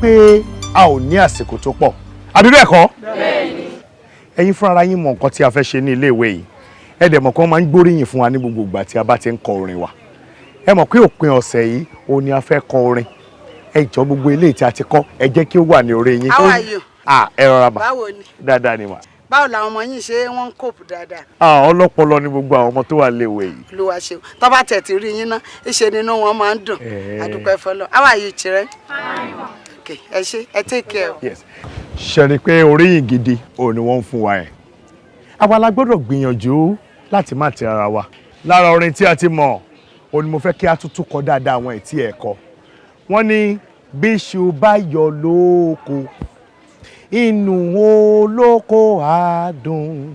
Wípé a ò ní àsìkò tó pọ̀, àbí bẹ́ẹ̀ kọ́? Ẹ̀yin fúnra yín mọ nǹkan tí a fẹ́ ṣe ní iléèwé yìí. Ẹ dẹ̀ mọ̀ kí wọ́n máa ń gbóríyìn fún wa ní gbogbo ìgbà tí a bá ti ń kọ orin wa. Ẹ mọ̀ pé òpin ọ̀sẹ̀ yìí òun ni a fẹ́ kọ orin. Ẹ jọ, gbogbo eléyìí tí a ti kọ́, ẹ jẹ́ kí ó wà ní orí yín. How are you? Ah, ẹ rọra mà. Báwo ni? Dáadáa ni mà. Báwo làwọn ọmọ yín ṣe, wọ́n ń cope dáadáa? Ah, ọlọ́pọlọ ni gbogbo àwọn ọmọ tó wà léèwé yìí. Olúwa ṣeun. Tó bá tẹ̀ ti rí yín ná, ìṣe nínú wọn máa ń dùn. Adúpẹ́ fọlọ́. How are you, children? Okay, ẹ ṣé, ẹ take care o. Yes. Ṣe rí i pé oríyìn gidi òun ni wọ́n ń fún wa yẹn? Àwa la gbọ́dọ̀ gbìyànjú láti má ti ara wa lára. Orin tí a ti mọ̀ òun ni mo fẹ́ kí a tún kọ dáadáa, àwọn ètí ẹ̀ kọ. Wọ́n ní bíṣu bá yọ lóko, inú olóko á dùn,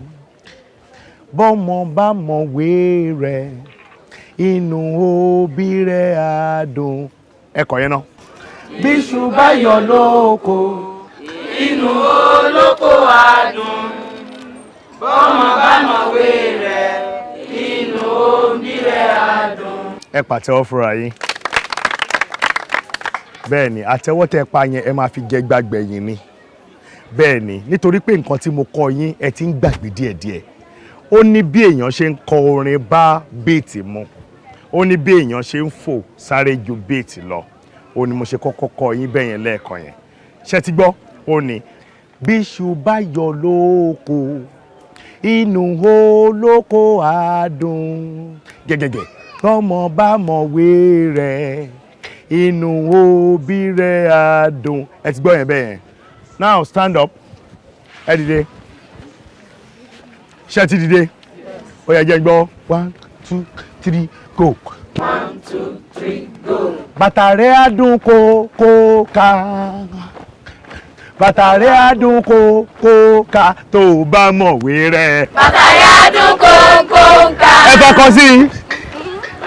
bọ́mọ bá mọ̀wé rẹ̀, inú òbí rẹ̀ á dùn. Ẹ kọ yẹn náà. Bíṣu bá yọ lóko, inú olóko á dùn, bọ́mọ bá mọ̀wé rẹ̀, inú òbí rẹ̀ á dùn. Ẹ pàtẹ́wọ́ fúnra yín. Bẹ́ẹ̀ ni, àtẹ́wọ́ tẹ́ pa yẹn, ẹ máa fi jẹ gbàgbẹ̀yìn ni. Bẹ́ẹ̀ ni, nítorí pé nǹkan tí mo kọ́ yín, ẹ ti ń gbàgbé díẹ̀díẹ̀. Ó ní bí èèyàn ṣe ń kọ orin bá beat mu, ó ní bí èèyàn ṣe ń fò sáré ju beat lọ. Ó ní mo ṣe kọ́kọ́ kọ́ yín bẹ́ẹ̀ yẹn lẹ́ẹ̀kan yẹn. Ṣé ti gbọ́? Ó ní bíṣu bá yọ lóko, inú olóko á dùn gẹ́gẹ́gẹ́, tọmọ bá mọ̀wé rẹ̀, inú òbí rẹ̀ á dùn. Ẹ ti gbọ́ yẹn bẹ́ẹ̀ yẹn. Now stand up, ẹ dìde. Ṣé ti dìde? Ó yá, jẹ́ n gbọ́. One, two, three, go. One, two, three, go. Bàtà rẹ̀ á dùn kó kó ká, bàtà rẹ̀ á dùn kó kó ká, tó o bá mọ̀wé rẹ̀. Bàtà rẹ̀ á dún kónkónká. Ẹ kọ́kọ́ sí i.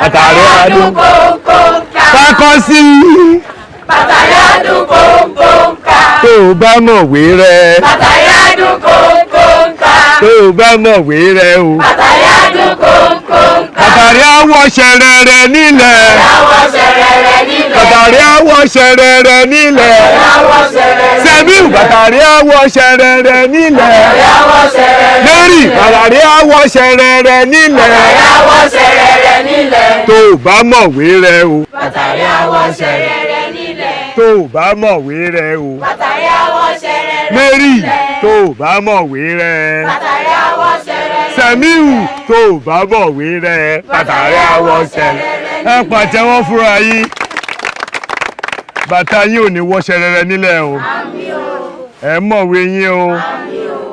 Bàtà rẹ̀ á dùn kónkónká. Kọ́kọ́ sí i. Bàtà rẹ̀ á dún kónkónká. Tó o bá mọ̀wé rẹ̀. Bàtà rẹ̀ á dún kónkónká. Tó o bá mọ̀wé rẹ̀ o. Bàtà rẹ̀ á dún kónkónká. Bàtà rẹ̀ á wọ ṣẹ̀rẹ̀rẹ̀ nílẹ̀. Àwọ̀ ṣẹ̀rẹ̀rẹ̀ nílẹ̀. Bàtà rẹ̀ á wọ ṣẹ̀rẹ̀rẹ̀ nílẹ̀. Àwọ̀ ṣẹ̀rẹ̀rẹ̀. Sẹ́bíù, bàtà rẹ̀ á wọ ṣẹ̀rẹ̀rẹ̀ nílẹ̀. Àwọ̀ ṣẹ̀rẹ̀rẹ̀. Mary, bàtà rẹ̀ á wọ ṣẹ̀rẹ̀rẹ̀ nílẹ̀. Àwọ̀ ṣẹ̀rẹ̀rẹ̀ nílẹ̀. Tó o bá mọ̀wé rẹ̀ o. Bàtà rẹ̀ àwọ̀ ṣẹ̀rẹ̀rẹ̀ nílẹ̀. Tó o bá mọ̀wé rẹ̀ o. Bàtà rẹ̀ àwọ̀ ṣẹ̀rẹ̀rẹ̀ Mary, nílẹ̀. tó o bá mọ̀wé rẹ̀. Bàtà rẹ̀ àwọ̀ ṣẹ̀rẹ̀rẹ̀. Sẹ́míù, tó o bá mọ̀wé rẹ̀, bàtà rẹ̀ á wọ ṣẹ̀rẹ̀. Ẹ pàtẹ́wọ́ fúnra yín. Bàtà yín ò ní wọ́ ṣẹ̀rẹ̀rẹ̀ nílẹ̀ o. Ẹ mọ̀wé yín o,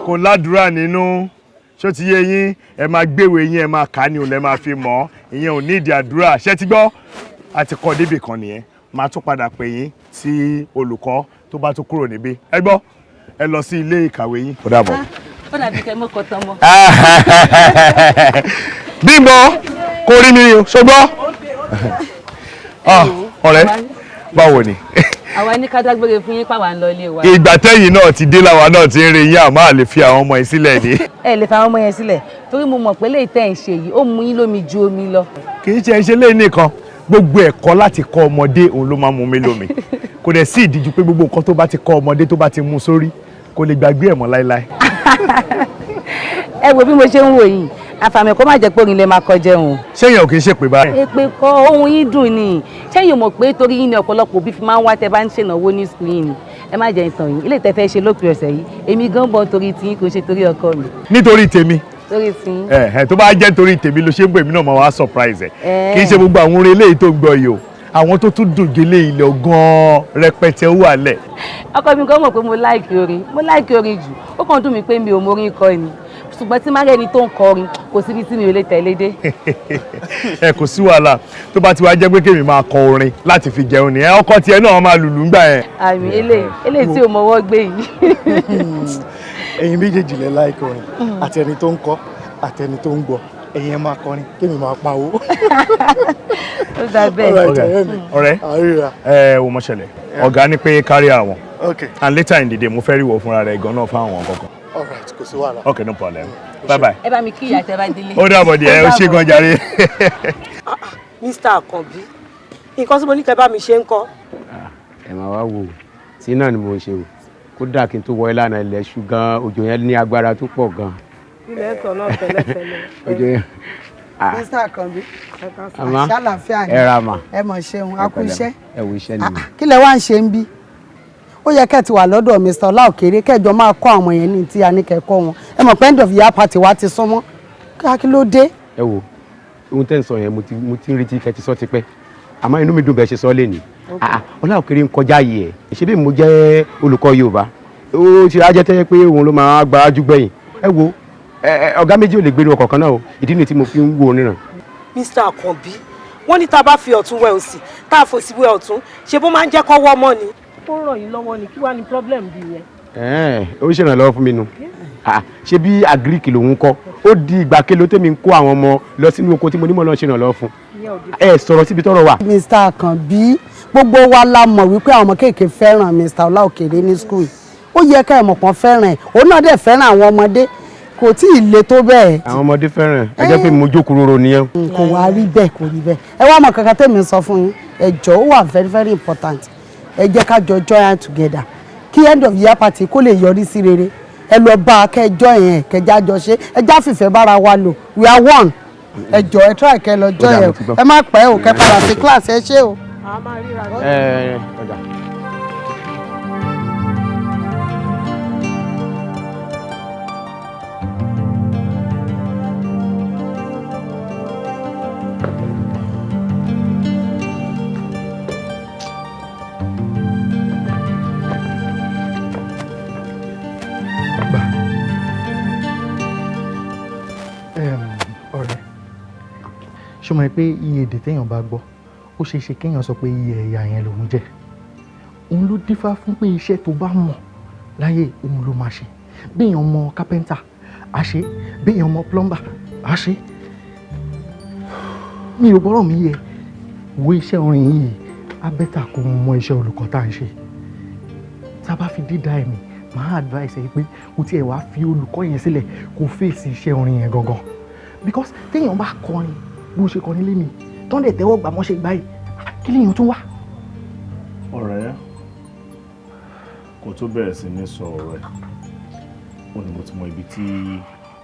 kò ládùúrà nínú. Ṣó ti yé yín? Ẹ máa gbéwèé yín, ẹ máa kà á ní òun lẹ máa fi mọ̀ ọ́. Ìyẹn ò ní ìdí àdúrà. Ṣé ti gbọ́? A ti kọ́ débì kan nìyẹn. Máa tún padà pè yín tí olùkọ́ tó bá tún kúrò níbí. Ẹ gbọ́, ẹ lọ sí ilé ìkàwé yín. Ó dàbọ̀. Ó dàbí kẹ́ mọ́ kọ́ tán mọ́. Bímbọ́, kò rí mi o, ṣùgbọ́n ọ̀rẹ́, báwo ni? Àwa ní ká dágbére fún yín pàwọn ń lọ ilé wa. Ìgbà tẹ́yìn náà ti dé láwa náà ti ń rí yín, àmọ́ àlè fi àwọn ọmọ yìí sílẹ̀ ni. Ẹ lè fa àwọn ọmọ yẹn sílẹ̀, torí mo mọ̀ pé léyìí tẹ́ ẹ̀ ń ṣe yìí, ó mú yín lómi ju omi lọ. Kì í ṣe ṣe léyìn nìkan, gbogbo ẹ̀kọ́ láti kọ́ ọmọdé òun ló máa ń mú mi lómi. Kò dẹ̀ sí ìdíjú pé gbogbo nǹkan tó bá ti kọ́ ọmọdé, tó bá ti mú sórí, kò lè gbàgbé ẹ̀ mọ́ láéláé. Ẹ wo bí mo ṣe ń wò yìí, àfàmì kó má jẹ́ pé orin lè máa kọjá òun. Ṣéyàn ò kì í ṣèpè báyìí? Èpè kọ, ohun yín dùn ni. Ṣẹ́yìn ò mọ̀ pé torí yín ni ọ̀pọ̀lọpọ̀ òbí fi máa ń wá tẹ́ bá ń ṣènáwó ní school yìí ni? Ẹ má jẹ́ ìtàn yín, ilé ìtẹ́fẹ́ ṣe lópin ọ̀sẹ̀ yìí, èmi gan bọ̀ torí tí kò ṣe torí ọkọ mi. Nítorí tèmi? Torí tí yín. Ẹ ẹ, tó bá jẹ́ torí tèmi ló ṣe ń bọ̀, èmi náà máa wá surprise ẹ̀. Ẹ. Kì í ṣe gbogbo àwọn orin eléyìí tó ń gbọ́ yìí o, àwọn tó tún dùn gélé ilẹ̀ gan-an rẹpẹtẹ ó wà lẹ̀. Ọkọ mi gan mọ̀ pé mo like orin, mo like orin jù. Ó kàn dùn mí pé mi ò mọ orin kọ ni, ṣùgbọ́n tí má rẹ́ni tó ń kọrin, kò síbi tí mi ò lè tẹ̀lé dé. Ẹ kò sí wàhálà, tó bá ti wá jẹ́ pé kémi máa kọ orin láti fi jẹun nìyẹn, ọkọ tiẹ̀ náà máa lùlù ńgbà yẹn. Àmì eléyìí, eléyìí tí ò mọwọ́ gbé yìí. Ẹ̀yin méjèèjì lẹ like orin, àti ẹni tó ń kọ àti ẹni tó ń gbọ́. Ẹ̀yin ẹ máa kọrin, kémi máa pawó. Ó dà bẹ́ẹ̀. Alright, ọ̀rẹ́ mi. Ọ̀rẹ́. Àríra. Ẹ wò, mọ ṣẹlẹ̀, ọ̀gá ní pé kárí àwọn and later in the day, mo fẹ́ rí wọ fúnra rẹ̀ gan náà fáwọn kankan. Alright, kò sí wàhálà. Okay, no problem, bye bye. Ẹ bá mi kí ìyá tẹ bá délé. Ó dàbọ̀ díẹ̀, ó ṣe gan jàre. Mr. Àkànbí, nǹkan tí mo ní kẹ́ bá mi ṣe ń kọ́? Ẹ máa wá wò ó. Tí náà ni mo ń ṣe o. Kódà kí n tó wọ ìlànà ilẹ̀ ṣú gan, òjò yẹn ní agbára tó pọ̀ gan. Ilẹ̀ sọ náà tẹ́lẹ̀tẹ́lẹ̀. Òjò yẹn. Ah, Mr. Akanbi, Àmọ́, ṣàlàáfíà ni. Ẹ ra mà. Ẹ mọ̀ ṣeun, a kú iṣẹ́. Ẹ wo iṣẹ́ ni mà. Kí lẹ wá ń ṣe ń bí? Ó yẹ kẹ́ ti wà lọ́dọ̀ Mr. Ọláòkèrè, kẹjọ máa kọ́ àwọn yẹn ní tí a ní kẹ́ kọ́ wọn. Ẹ mọ̀ pé end of year party wa ti súnmọ́. Kí ló dé? Ẹ wo, ohun tẹ́ ń sọ yẹn, mo ti ń retí kẹ́ ti sọ tipẹ́, àmọ́ inú mi dùn bẹ́ẹ̀ ṣe sọ lẹ́nu. Ọláòkèrè ń kọjá yìí. Ẹ̀ ṣe bí mo jẹ́ olùkọ́ Yorùbá, ó ti ajẹ́ tẹ́yẹ pé òun ló máa gbájú gbẹ̀yìn. Ẹ wo, ọ̀gá méjì ò lè gbénu ọkọ̀ kan náà o. Ìdí nìyí tí mo fi ń wo oníran. Mr. Akanbi, wọ́n ní tá a bá fi ọ̀tún wẹ òsì, tá a fòsì wẹ ọ̀tún, ṣe bó máa ń jẹ́ kọ́wọ́ mọ́ ni. Ó ràn yín lọ́wọ́ ni. Kí wàá ní problem bí yẹn? Ẹ̀ẹ́n, ó ṣèrànlọ́wọ́ fún mi nu. Ah, ṣé bí agric lòun kọ́, ó di ìgbà kelo tèmi ń kó àwọn ọmọ lọ sínú oko tí mo ní mọ̀ lọ ṣèrànlọ́wọ́ fún. Ẹ sọ̀rọ̀ síbi tọ́rọ̀ wà. Mr. Akanbi, gbogbo wa la mọ̀ wípé àwọn ọmọ kéèké fẹ́ràn Mr. Ọláòkèrè ní school yìí. Ó yẹ ká ẹ mọ̀ pọ́n fẹ́ràn ẹ̀. Òun náà dẹ̀ fẹ́ràn àwọn ọmọdé, kò tí ì le tó bẹ́ẹ̀. Àwọn ọmọdé fẹ́ràn ẹ, jẹ́ pé mo jókòó roro nìyẹn. Kò wá rí bẹ́ẹ̀, kò rí bẹ́ẹ̀. Ẹ wá mọ̀ kankan tèmi sọ fún yín. Ẹ jọ̀ọ́, ó wà very very important. Ẹ jẹ́ ká jọ join hand together kí end of year party kó lè yọrí sí rere. Ẹ lọ bá a, kẹ́ join ẹ̀, kẹjá jọ ṣe, ẹ já fìfẹ́ bára wa lò. We are one. Ẹ jọ̀ọ́, ẹ try kẹ́ lọ join ẹ. Ẹ má pẹ́ o, kẹ́ padà sí class. Ẹ ṣé o. Ẹ ọjà. Ọ̀rẹ́, ṣé o mọ̀ pé iye èdè téèyàn bá gbọ́, ó ṣeé ṣe kéèyàn sọ pé iye ẹ̀yà yẹn lòún jẹ́? Òun ló dífá fún pé iṣẹ́ tó bá mọ̀ láyé, òun ló máa ṣe. Béèyàn mọ kápẹ́ńtà á ṣe, béèyàn mọ plumber á ṣe. Mi ò gbọ́rọ̀ mi yẹ wo iṣẹ́ orin yìí, á better kó mọ iṣẹ́ olùkọ́ tá à ń ṣe. Tá a bá fi dídá ẹ̀mí, màá advice ẹ pé kò tiẹ̀ wá fi olùkọ́ yẹn sílẹ̀, kó fèsì iṣẹ́ orin yẹn gangan, because téèyàn bá kọrin bó ṣe kọrin lé mi tán dẹ̀ tẹ́wọ́ gbà mọ́ṣẹ́ gbáyìí, kí lèèyàn tún wá? Ọ̀rẹ́, kò tó bẹ̀rẹ̀ sí ní sọ ọ̀rọ̀ ẹ̀, ó ní mo ti mọ ibi tí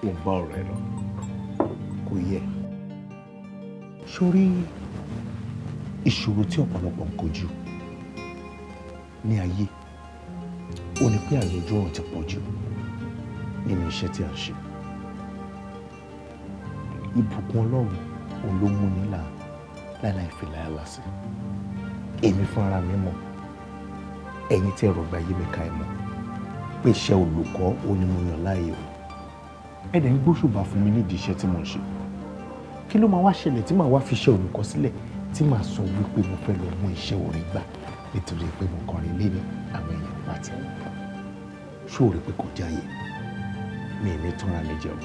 ò ń bá ọ̀rẹ́ lọ. Kò yẹ sórí ìṣòro tí ọ̀pọ̀lọpọ̀ ń kojú ní ayé, ó ní pé àyọjú ọ̀run ti pọ̀ jù nínú iṣẹ́ tí a ń ṣe. Ìbùkún Ọlọ́run, òun ló mú ní là láìláì fi láyà sí. Èmi fúnra mi mọ̀, ẹ̀yin tí ẹ̀rọ gba yé mi ká, ẹ mọ̀ pé iṣẹ́ olùkọ́ òun ni mo yàn láàyò. Ẹ dẹ̀ ń gbóṣùbà fún mi nídìí iṣẹ́ tí mo ń ṣe. Kí ló máa wá ṣẹlẹ̀ tí màá wá fi iṣẹ́ olùkọ́ sílẹ̀, tí màá sọ wípé mo fẹ́ lọ mú iṣẹ́ orin gbà nítorí pé mo kọrin lé ní àwọn èèyàn pàtì? Ṣó rí pé kò jáyè mi ì ní túnra mi jẹun?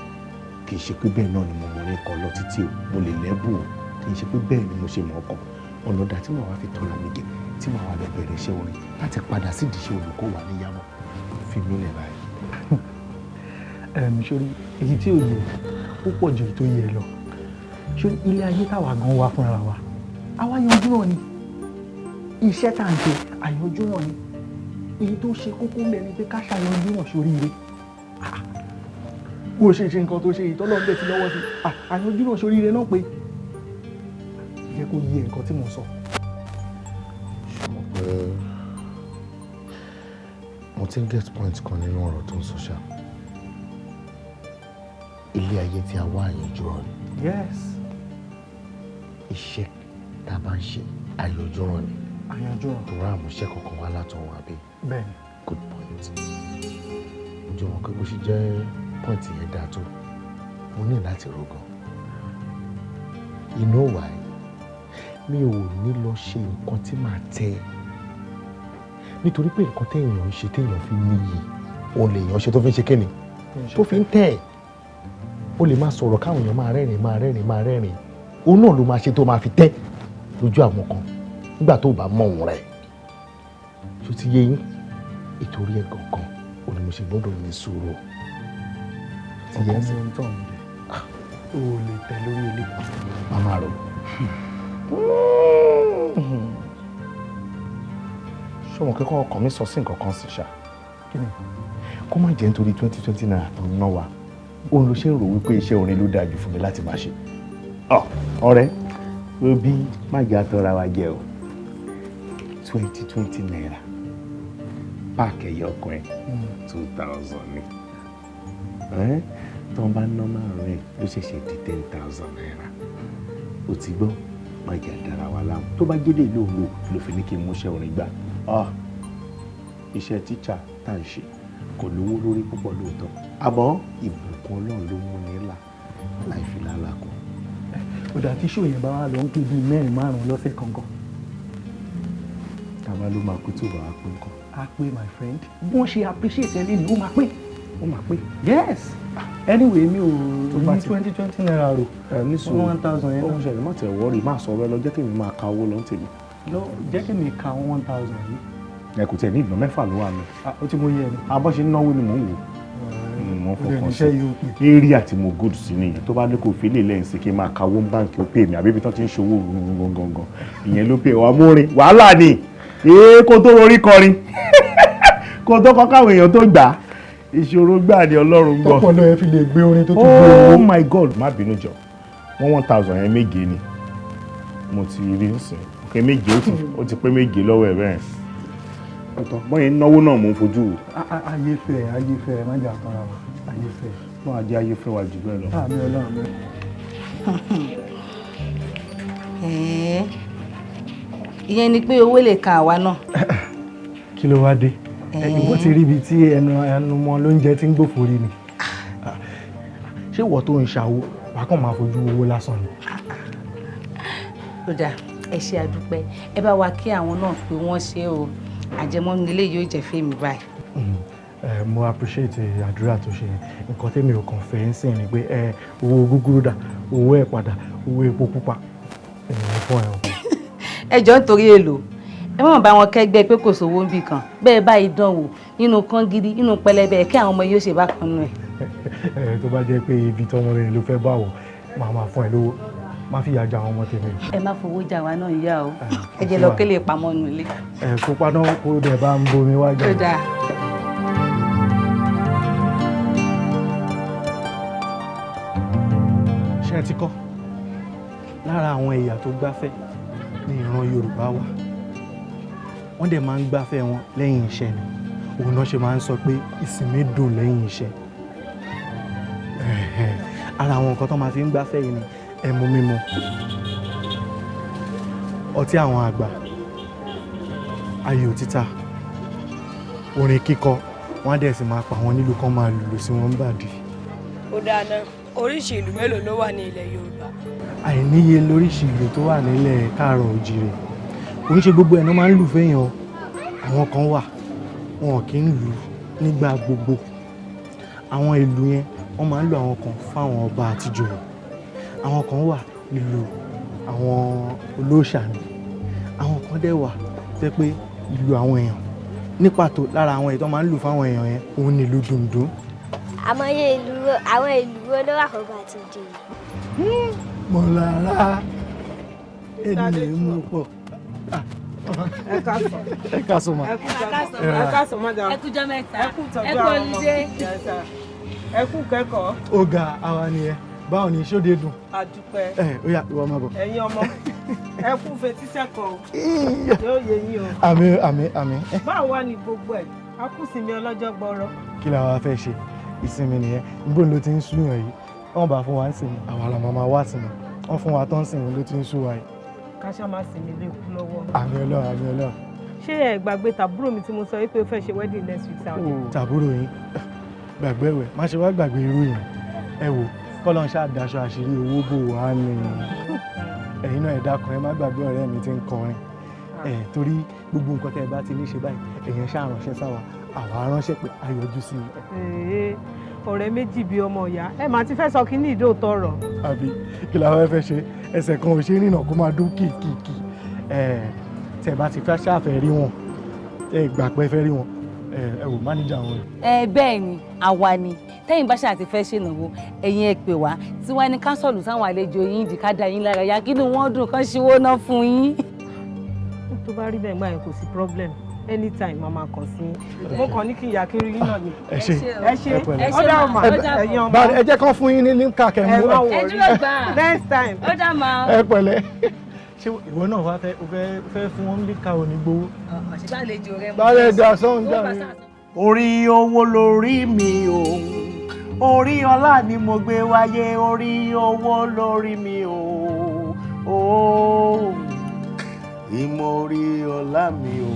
Kì í ṣe pé bẹ́ẹ̀ náà ni mo mọ orin kọ lọ títí o. Mo lè lẹ́bùn o, kì í ṣe pé bẹ́ẹ̀ ni mo ṣe mọ̀ ọkọ̀. Ọ̀nà dà tí màá wá fi tọ́ra mi gẹ̀, tí màá wá lọ bẹ̀rẹ̀ iṣẹ́ orin láti padà sídìí iṣẹ́ olùkọ́ wà níyàmọ́? Fi mí lẹ̀ báyìí. Sórí èyí tí ò yẹ ó pọ̀ ju èyí tó yẹ lọ. Sórí ilé ayé táwa gan wá fúnra wa, àwa yanjú náà ni. Iṣẹ́ tá à ń ṣe, àyanjú náà ni. Èyí tó ṣe kókó ń bẹ ni pé ká ṣàyanjú náà sóríire. Bó ṣe ṣe nǹkan tó ṣe, ìtọ́lọ́ ń bẹ̀ sí lọ́wọ́ sí àyanjú náà sóríire náà, pé jẹ́ kó yé nǹkan tí mo sọ. Mọ̀ pé mo ti ń get point kan nínú ọ̀rọ̀ tó ń sọ ṣá. Ilé ayé tí a wá, àyànjú ọ̀rọ̀ ni. Yes. Iṣẹ́ tá a bá ń ṣe, àyànjú ọ̀rọ̀ ni. Àyànjú ọ̀rọ̀. Tó rà àmúṣe kankan wá látọ̀run, àbí? Bẹ́ẹ̀ni. Good point. Ǹjẹ́ wọn pé bó ṣe jẹ́ point yẹn dáa tó, mo ní láti ro gan. You know why? Mi ò ní lọ ṣe nǹkan tí màá tẹ́, nítorí pé nǹkan téèyàn ń ṣe, téèyàn fi níyì, òun lèèyàn ṣe tó fi ń ṣe kíni, tó fi ń tẹ̀ ẹ́. Ó lè máa sọ̀rọ̀ káwọn èèyàn máa rẹ́rìn, máa rẹ́rìn, máa rẹ́rìn, òun náà ló máa ṣe tó máa fi tẹ́ lójú àwọn kan nígbà tó bá mọ̀ òun rẹ̀. Tó ti yé yín, ìtorí ẹ̀ gangan òun ni mo ṣe gbọ́dọ̀ ní sùúrù. Ti yé Ọkọ mi, ń tàn mí jẹ, o ò lè tẹ̀ lórí ilé. Màmá rò. Ṣé wọn kẹ́kọ̀ọ́ ọkàn mi sọ sí nǹkan kan sí ṣá? Kí ni? Kó má jẹ́ nítorí 20 20 naira tó ń ná wa òun ló ṣe ń rò wípé iṣẹ́ orin ló dáa jù fún mi láti máa ṣe. Ọ ọ̀rẹ́ òbí, má jẹ́ àtọ́ra wa jẹ o. 20 20 naira páàkì ẹ̀yẹ ọkùnrin, 2,000 ni. Tó ń bá ná márùn ẹ̀ ló ṣẹ̀ṣẹ̀ di ₦10,000. O ti gbọ́, má jẹ́ àdára wa láàmú. Tó bá jẹ́lé lóòrò ló fi ní kí n múṣẹ́ orin gbà. Ah, iṣẹ́ tíṣà tá à ń ṣe kò lówó lórí púpọ̀ lóòótọ́, àmọ́ ìbùkún Ọlọ́run ló mú ní là láì fi làálàá kún. Ó dà, tí show yẹn bá wà lọ ń pè bíi mẹ́rin márùn-ún lọ́sẹ̀ kankan? Táwa ló máa kú tí ò bá wá pín kan? Á pé, my friend. Bí wọ́n ṣe appreciate ẹ lẹ́nu, ó máa pé, ó máa pé. Yes, anyway, mi ò Bá rí 20 20 naira rò. Ẹ ní sùúrù. 1,000 yẹn Ó ń náà. ṣẹlẹ̀, má tẹ̀ worry, má sọ̀rọ̀ ẹ lọ, jẹ́ kí èmi máa ka owó lọ ń tèmi. Lọ, jẹ́ kí mi ka 1,000 yìí. Ẹ kò tiẹ̀ ní ìdùnnú, mẹ́fà ló wà mí. Ah, ó ti mú yẹ ni. Abọ́ ṣe ń náwó ni mò ń wò. Mo Ó dẹ̀ fọkàn níṣẹ́ sí yìí ó pè. Area tí mo good sí nìyẹn. Tó bá ní kò fi lè lẹ́yìn sí kí n máa kawó báǹkì, ó pè mí, àbí ibi tó ti ń ṣòwò gangan, ìyẹn ló pè wá múrin. Wàhálà ni ee, kó tó rorí kọrin, kó tó kọ́ káwọn èèyàn tó gbà á, ìṣòro gbà ní. Ọlọ́run gbọ́. Tọpọlọ ẹ fi lè gbé orin tó tún gbé Oh owó. my God, má bínú jọ. Wọ́n 1,000 yẹn, méje ni mo ti rí nsìn. Ok, méje, ó ti pé méje lọ́wọ́ ẹ̀ bẹ́ẹ̀. Ọ̀tọ̀ bọ́yẹn náwó náà, mò ń fojú wò. Ayé fẹ́, ayé fẹ́, má jà tọ́ra wa, ayé fẹ́. Náà ajé ayé fẹ́ wa jù bẹ́ẹ̀ lọ. Àmín, Ọlọ́run mi. Ẹ̀ẹ́, ìyẹn ni pé owó lè kan àwa náà. Kí ló wá dé? Ìwọ ti rí ibi tí ẹnu ẹnu mọ lóúnjẹ tí ń gbòfò rí ni? Ṣé ìwọ tó ń ṣàwo wàá kàn máa fojú owó lásán ni? Ó dáa, ẹ ṣe, àdúpẹ́. Ẹ bá wa kí àwọn náà pé wọ́n ṣe o. Àjẹmọ́nú ilé yóò jẹ́ fèmí báyìí. Mo appreciate àdúrà tó ṣe yẹn. Nǹkan tẹ́mi ò kàn fẹ́ ń sìn ni pé owó gúgúrú dà, owó ẹ̀ padà, owó epo pupa ènìyàn fún ẹ o. Ẹ jọ, nítorí èlò, ẹ má bá wọn kẹ́gbẹ́ pé kò sówó níbì kan. Bẹ́ẹ̀ báyìí dánwò nínú kán gidi, nínú pẹlẹbẹ, kí àwọn ọmọ yóò ṣe bákan nù ẹ. Ẹ tó bá jẹ́ pé ibi tọmọ rẹ ló fẹ́ bá wọ̀, máa máa fún ẹ lówó, má fìyà jẹ àwọn ọmọ tèmi. Ẹ má fowó jà wá náà yá o. Ẹ jẹ́ sí lọ wàhálà. kélé pamọ́ nù ilé. Ẹ kó paná, kó dẹ̀ bá ń bomi wájú. Ó dáa. Ṣé ẹ ti kọ́ lára àwọn ẹ̀yà tó gbáfẹ́ ní ìran Yorùbá wà? Wọ́n dẹ̀ máa ń gbáfẹ́ wọn lẹ́yìn iṣẹ́ ni. Òun náà ṣe máa ń sọ pé ìsinmi dùn lẹ́yìn iṣẹ́. Ẹ̀hẹ̀n. Ara àwọn nǹkan tó máa fi ń gbáfẹ́ yìí ni ẹmu mímu, ọtí àwọn àgbà, ayò títa, orin kíkọ. Wọ́n á dẹ̀ sì máa pa àwọn nílùú kan, máa lùlù sí wọn bàdí. Ó dáná, oríṣi ìlú mélòó ló wà ní ilẹ̀ Yorùbá? Àìníye lóríṣi ìlú tó wà nílẹ̀ káàárọ̀ òjìrè. Kò ń ṣe gbogbo ẹ̀ náà máa ń lù fẹ́yàn o. Àwọn kan wà, wọn kì í lù nígbà gbogbo. Àwọn ìlú yẹn, wọ́n máa ń lu àwọn kan fáwọn ọba àtijọ́. Àwọn kan wà, ìlú àwọn olóòṣà ni. Àwọn kan dẹ̀ wà jẹ́ pé ìlú àwọn èèyàn ní pàtó. Lára àwọn èyí tó máa ń lù fáwọn èèyàn yẹn, òun ni ìlú dùndún. Àmọye ìlú àwọn ìlú wo ló wà fún ọba àti ìjòyè? Mọ̀lára ènìyàn mú pọ̀. Ẹ káàsán. Ẹ káàsán ma. Ẹ kú ìjọba. Ẹ káàsán, madam. Ẹ kújọ́ mẹ́ta. Ẹ kú ìtọ́jú Ẹ kú àwọn ọmọ. ọlùdé. Yes, sir. Ẹ kú kẹ́kọ̀ọ́. Ó ga, àwa nìyẹn. Báwo ni ṣóde dùn? Àdúpẹ́. Ẹ ó yá, ìwọ máa bọ̀. Ẹ̀yin ọmọ, ẹ kú fetísẹ́kọ̀ọ́, yóò yé yín o. Àmín, àmín, àmín. Báwo wá ní gbogbo ẹ̀? A kú sinmi ọlọ́jọ́ gbọ́rọ̀. Kí la wá fẹ́ ṣe? Ìsinmi nìyẹn. Níbo ló ti ń súyàn yìí? Wọ́n bá fún wa ń sinmi, àwa la máa wá sinmi. Wọ́n fún wa tán sinmi ló ti ń sú wa yìí. Ká ṣá máa sinmi lé kú lọ́wọ́. Àmín Ọlọ́run, àmín Ọlọ́run. Ṣé ẹ gbàgbé tàbúrò mi tí mo sọ wípé ó fẹ́ ṣe wedding next week Saturday? Tàbúrò yín, gbàgbé ẹ̀wẹ̀, má ṣe wá gbàgbé irú yẹn. Ẹ wò, kọ́lọ́n ṣáà daṣọ àṣírí owó bò wá ní. Ẹ̀yin náà, ẹ dákun, ẹ má gbàgbé ọ̀rẹ́ mi tí ń kọrin ẹ̀, torí gbogbo nǹkan tẹ́ ẹ bá ti ní ṣe báyìí, ẹ̀yin ṣáà ránṣẹ́ sáwa, àwa ránṣẹ́ pé a yọjú sí i. Ee, ọ̀rẹ́ méjì bíi ọmọ ìyá, ẹ máa ti fẹ́ sọ kí ní ìdóòtọ́ ọ̀rọ̀. Àbí kí la fẹ́ ṣe? Ẹsẹ̀ kan ò ṣe é rìnà kó máa dún kìkìkì. Ẹ̀ tẹ́ ẹ bá ti fẹ́ ṣàfẹ́ rí wọn, tẹ́ ẹ gbà pé fẹ́ rí wọn, ẹ wò, mánéjà wọn. Ẹ bẹ́ẹ̀ ni, àwa ni. Tẹ́yìn bá ṣáà ti fẹ́ ṣènáwó, ẹ̀yin ẹ pè wá, tí wàá ní kánsọ̀lù sáwọn àlejò yín dì, ká dá yín lára yá, kí ni wọ́n dùn kán ṣíwó ná fún yín. Tó bá rí bẹ́ẹ̀ gbà yẹn, kò sí problem. Anytime màmá kàn sí yín. Mo kàn ní kí n yà kí n rí yín náà ni. Ẹ ṣé. Ẹ ṣé. Ẹ pẹ̀lẹ́. Ó dà mà, ẹ̀yin ọmọ. Bá ẹ jẹ́ kán fún yín ní limca kẹ́ Ẹ mú. má worry. Next time. Ó dà mà. Ẹ pẹ̀lẹ́. Ṣé ìwọ náà wá fẹ́ o fẹ́ fẹ́ fún wọn limca ò ní gbowó? Àṣìbálejò rẹ. Bálẹ̀ dà sọ́hún jàre. Orí owó lórí mi o, orí ọlá ni mo gbé wáyé, orí owó lórí mi o, o ìmọ̀ orí ọlá mi o,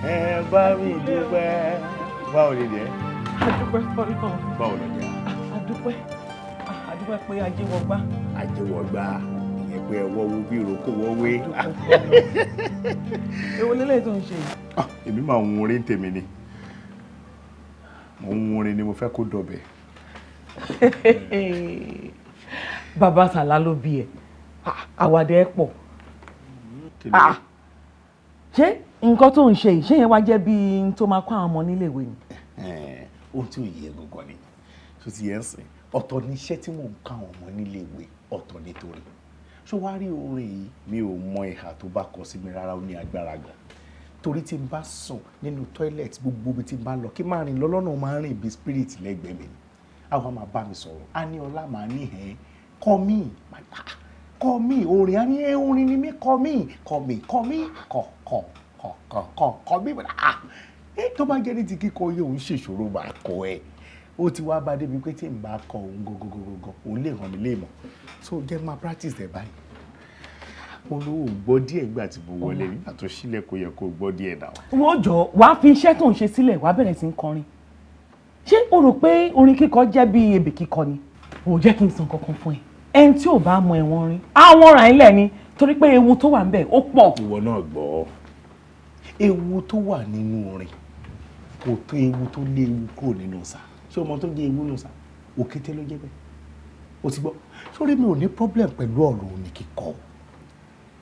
ẹ bá mi dúpẹ́. Báwo ni díẹ̀? Adúpẹ́ fọlọ́run. Báwo lọ jẹ́? Adúpẹ́, adúpẹ́ pé ajé wọgbá. Àjẹwọ̀gbà ìyẹn pé ẹwọ́ wo bí ìrókò wọ́wé. Èwo lélẹ́yìí tó ń ṣe yìí? Ah, èmi máa ń orin tèmi ni, mo ń orin ni mo fẹ́ kó dọ̀bẹ̀. Bàbá Sàlá ló bí ẹ. Àwàdà ẹ pọ̀. Ah, ṣé nǹkan tó ń ṣe yìí, ṣé yẹn wá jẹ́ bíi n tó máa kọ́ àwọn ọmọ níléèwé ni? Ohun tí ò yẹ gangan ni tó ti yẹ ń sìn. Ọ̀tọ̀ ní iṣẹ́ tí mò ń kọ́ àwọn ọmọ níléèwé, ọ̀tọ̀ nítorí ṣó wá rí orin yìí, mi ò mọ ìhà tó bá kọ sí mi rárá. Ó ní agbára gan, torí tí n bá sùn nínú toilet, gbogbo ibi tí n bá lọ, kí máa rìn lọ́lọ́nà, máa rìn bí spirit lẹ́gbẹ̀ẹ́ mi ni. Àwọn máa bá mi sọ̀rọ̀, á ní ọlá, màá ní ẹ̀ kọ́ mí, kọ́ mí orin, á ní ẹ̀ orin ni mí, kọ́ mí, kọ́ mí, kọ́ mí, kọ́ kọ́ kọ́ kọ́ kọ́ kọ́ mí. Ah, ẹ tó bá jẹ́ ní ti kíkọ yóò ń ṣèṣòro, máa kọ ẹ. Ó ti wá bá débi pé tí n bá kọ òun gangan, òun lè ràn mí léèmọ̀, so jẹ́ máa practice ẹ̀ báyìí. Olówó gbọ́ díẹ̀ nígbà tí mo wọlé, nígbà tó sílẹ̀, kó yẹ kó gbọ́ díẹ̀ náà. Wọ́n jọ wàá fi iṣẹ́ tó ń ṣe sílẹ̀, wàá bẹ̀rẹ̀ sí í kọrin. Ṣé o rò pé orin kíkọ jẹ́ bí ebè kíkọ ni? Ò jẹ́ kí n sàn kankan fún ẹ. Ẹni tí ò bá mọ ẹ̀wọ̀n rin àwọn ọ̀ràn ilẹ̀ ni, torí pé ewu tó wà ń bẹ̀ ó pọ̀. Ìwọ náà gbọ́, ewu tó wà nínú orin kò tó ewu tó léwu kúrò nínú sà. Ṣé ọmọ tó jẹ́ ewu nù sà, òkété ló jẹ́ bẹ́ẹ̀. O ti gbọ́ sórí, mi ò ní problem pẹ̀lú ọ̀rọ̀ orin kíkọ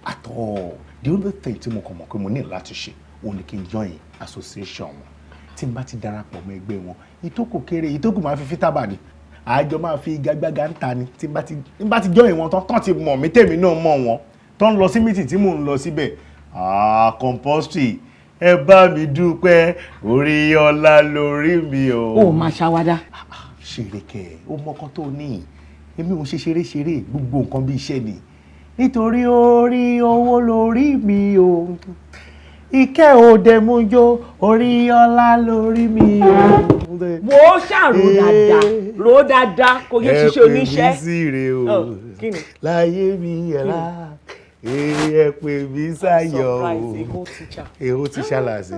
at all. The only thing tí mo kàn mọ̀ pé mo ní láti ṣe òun ni kí n join association wọn. Tí n bá ti darapọ̀ mọ́ ẹgbẹ́ wọn, ìtókù kéré, ìtókù máa fi fítàbà ni, àjọ máa fi igagbága ń ta ni. Tí n bá ti join wọn tán tán, ti mọ̀ mí, tèmi náà mọ̀ wọn, tán lọ sí meeting tí mò ń lọ síbẹ̀. Ah, compulsory, ẹ bá mi dúpẹ́, orí ọlá lórí mi o. Ó máa ṣàwádà. Ṣeré kẹ, ó mọkàn tó ní èmi ò ń ṣe ṣeré ṣeré, gbogbo nǹkan bí iṣẹ́ ni, nítorí orí owó lórí mi o, ìkẹ́ òde mújó, orí ọlá lórí mi o. Wo ṣàrò dáadáa, rò dáadáa, kò yẹ ṣiṣẹ́ oníṣẹ́. Ẹ pè mí sí re o. Oh, kí ni? Láyé mi yẹra, ẹ pè mí sáyọ̀ o. Surprise, ego teacher. Èrò ti ṣàlàsì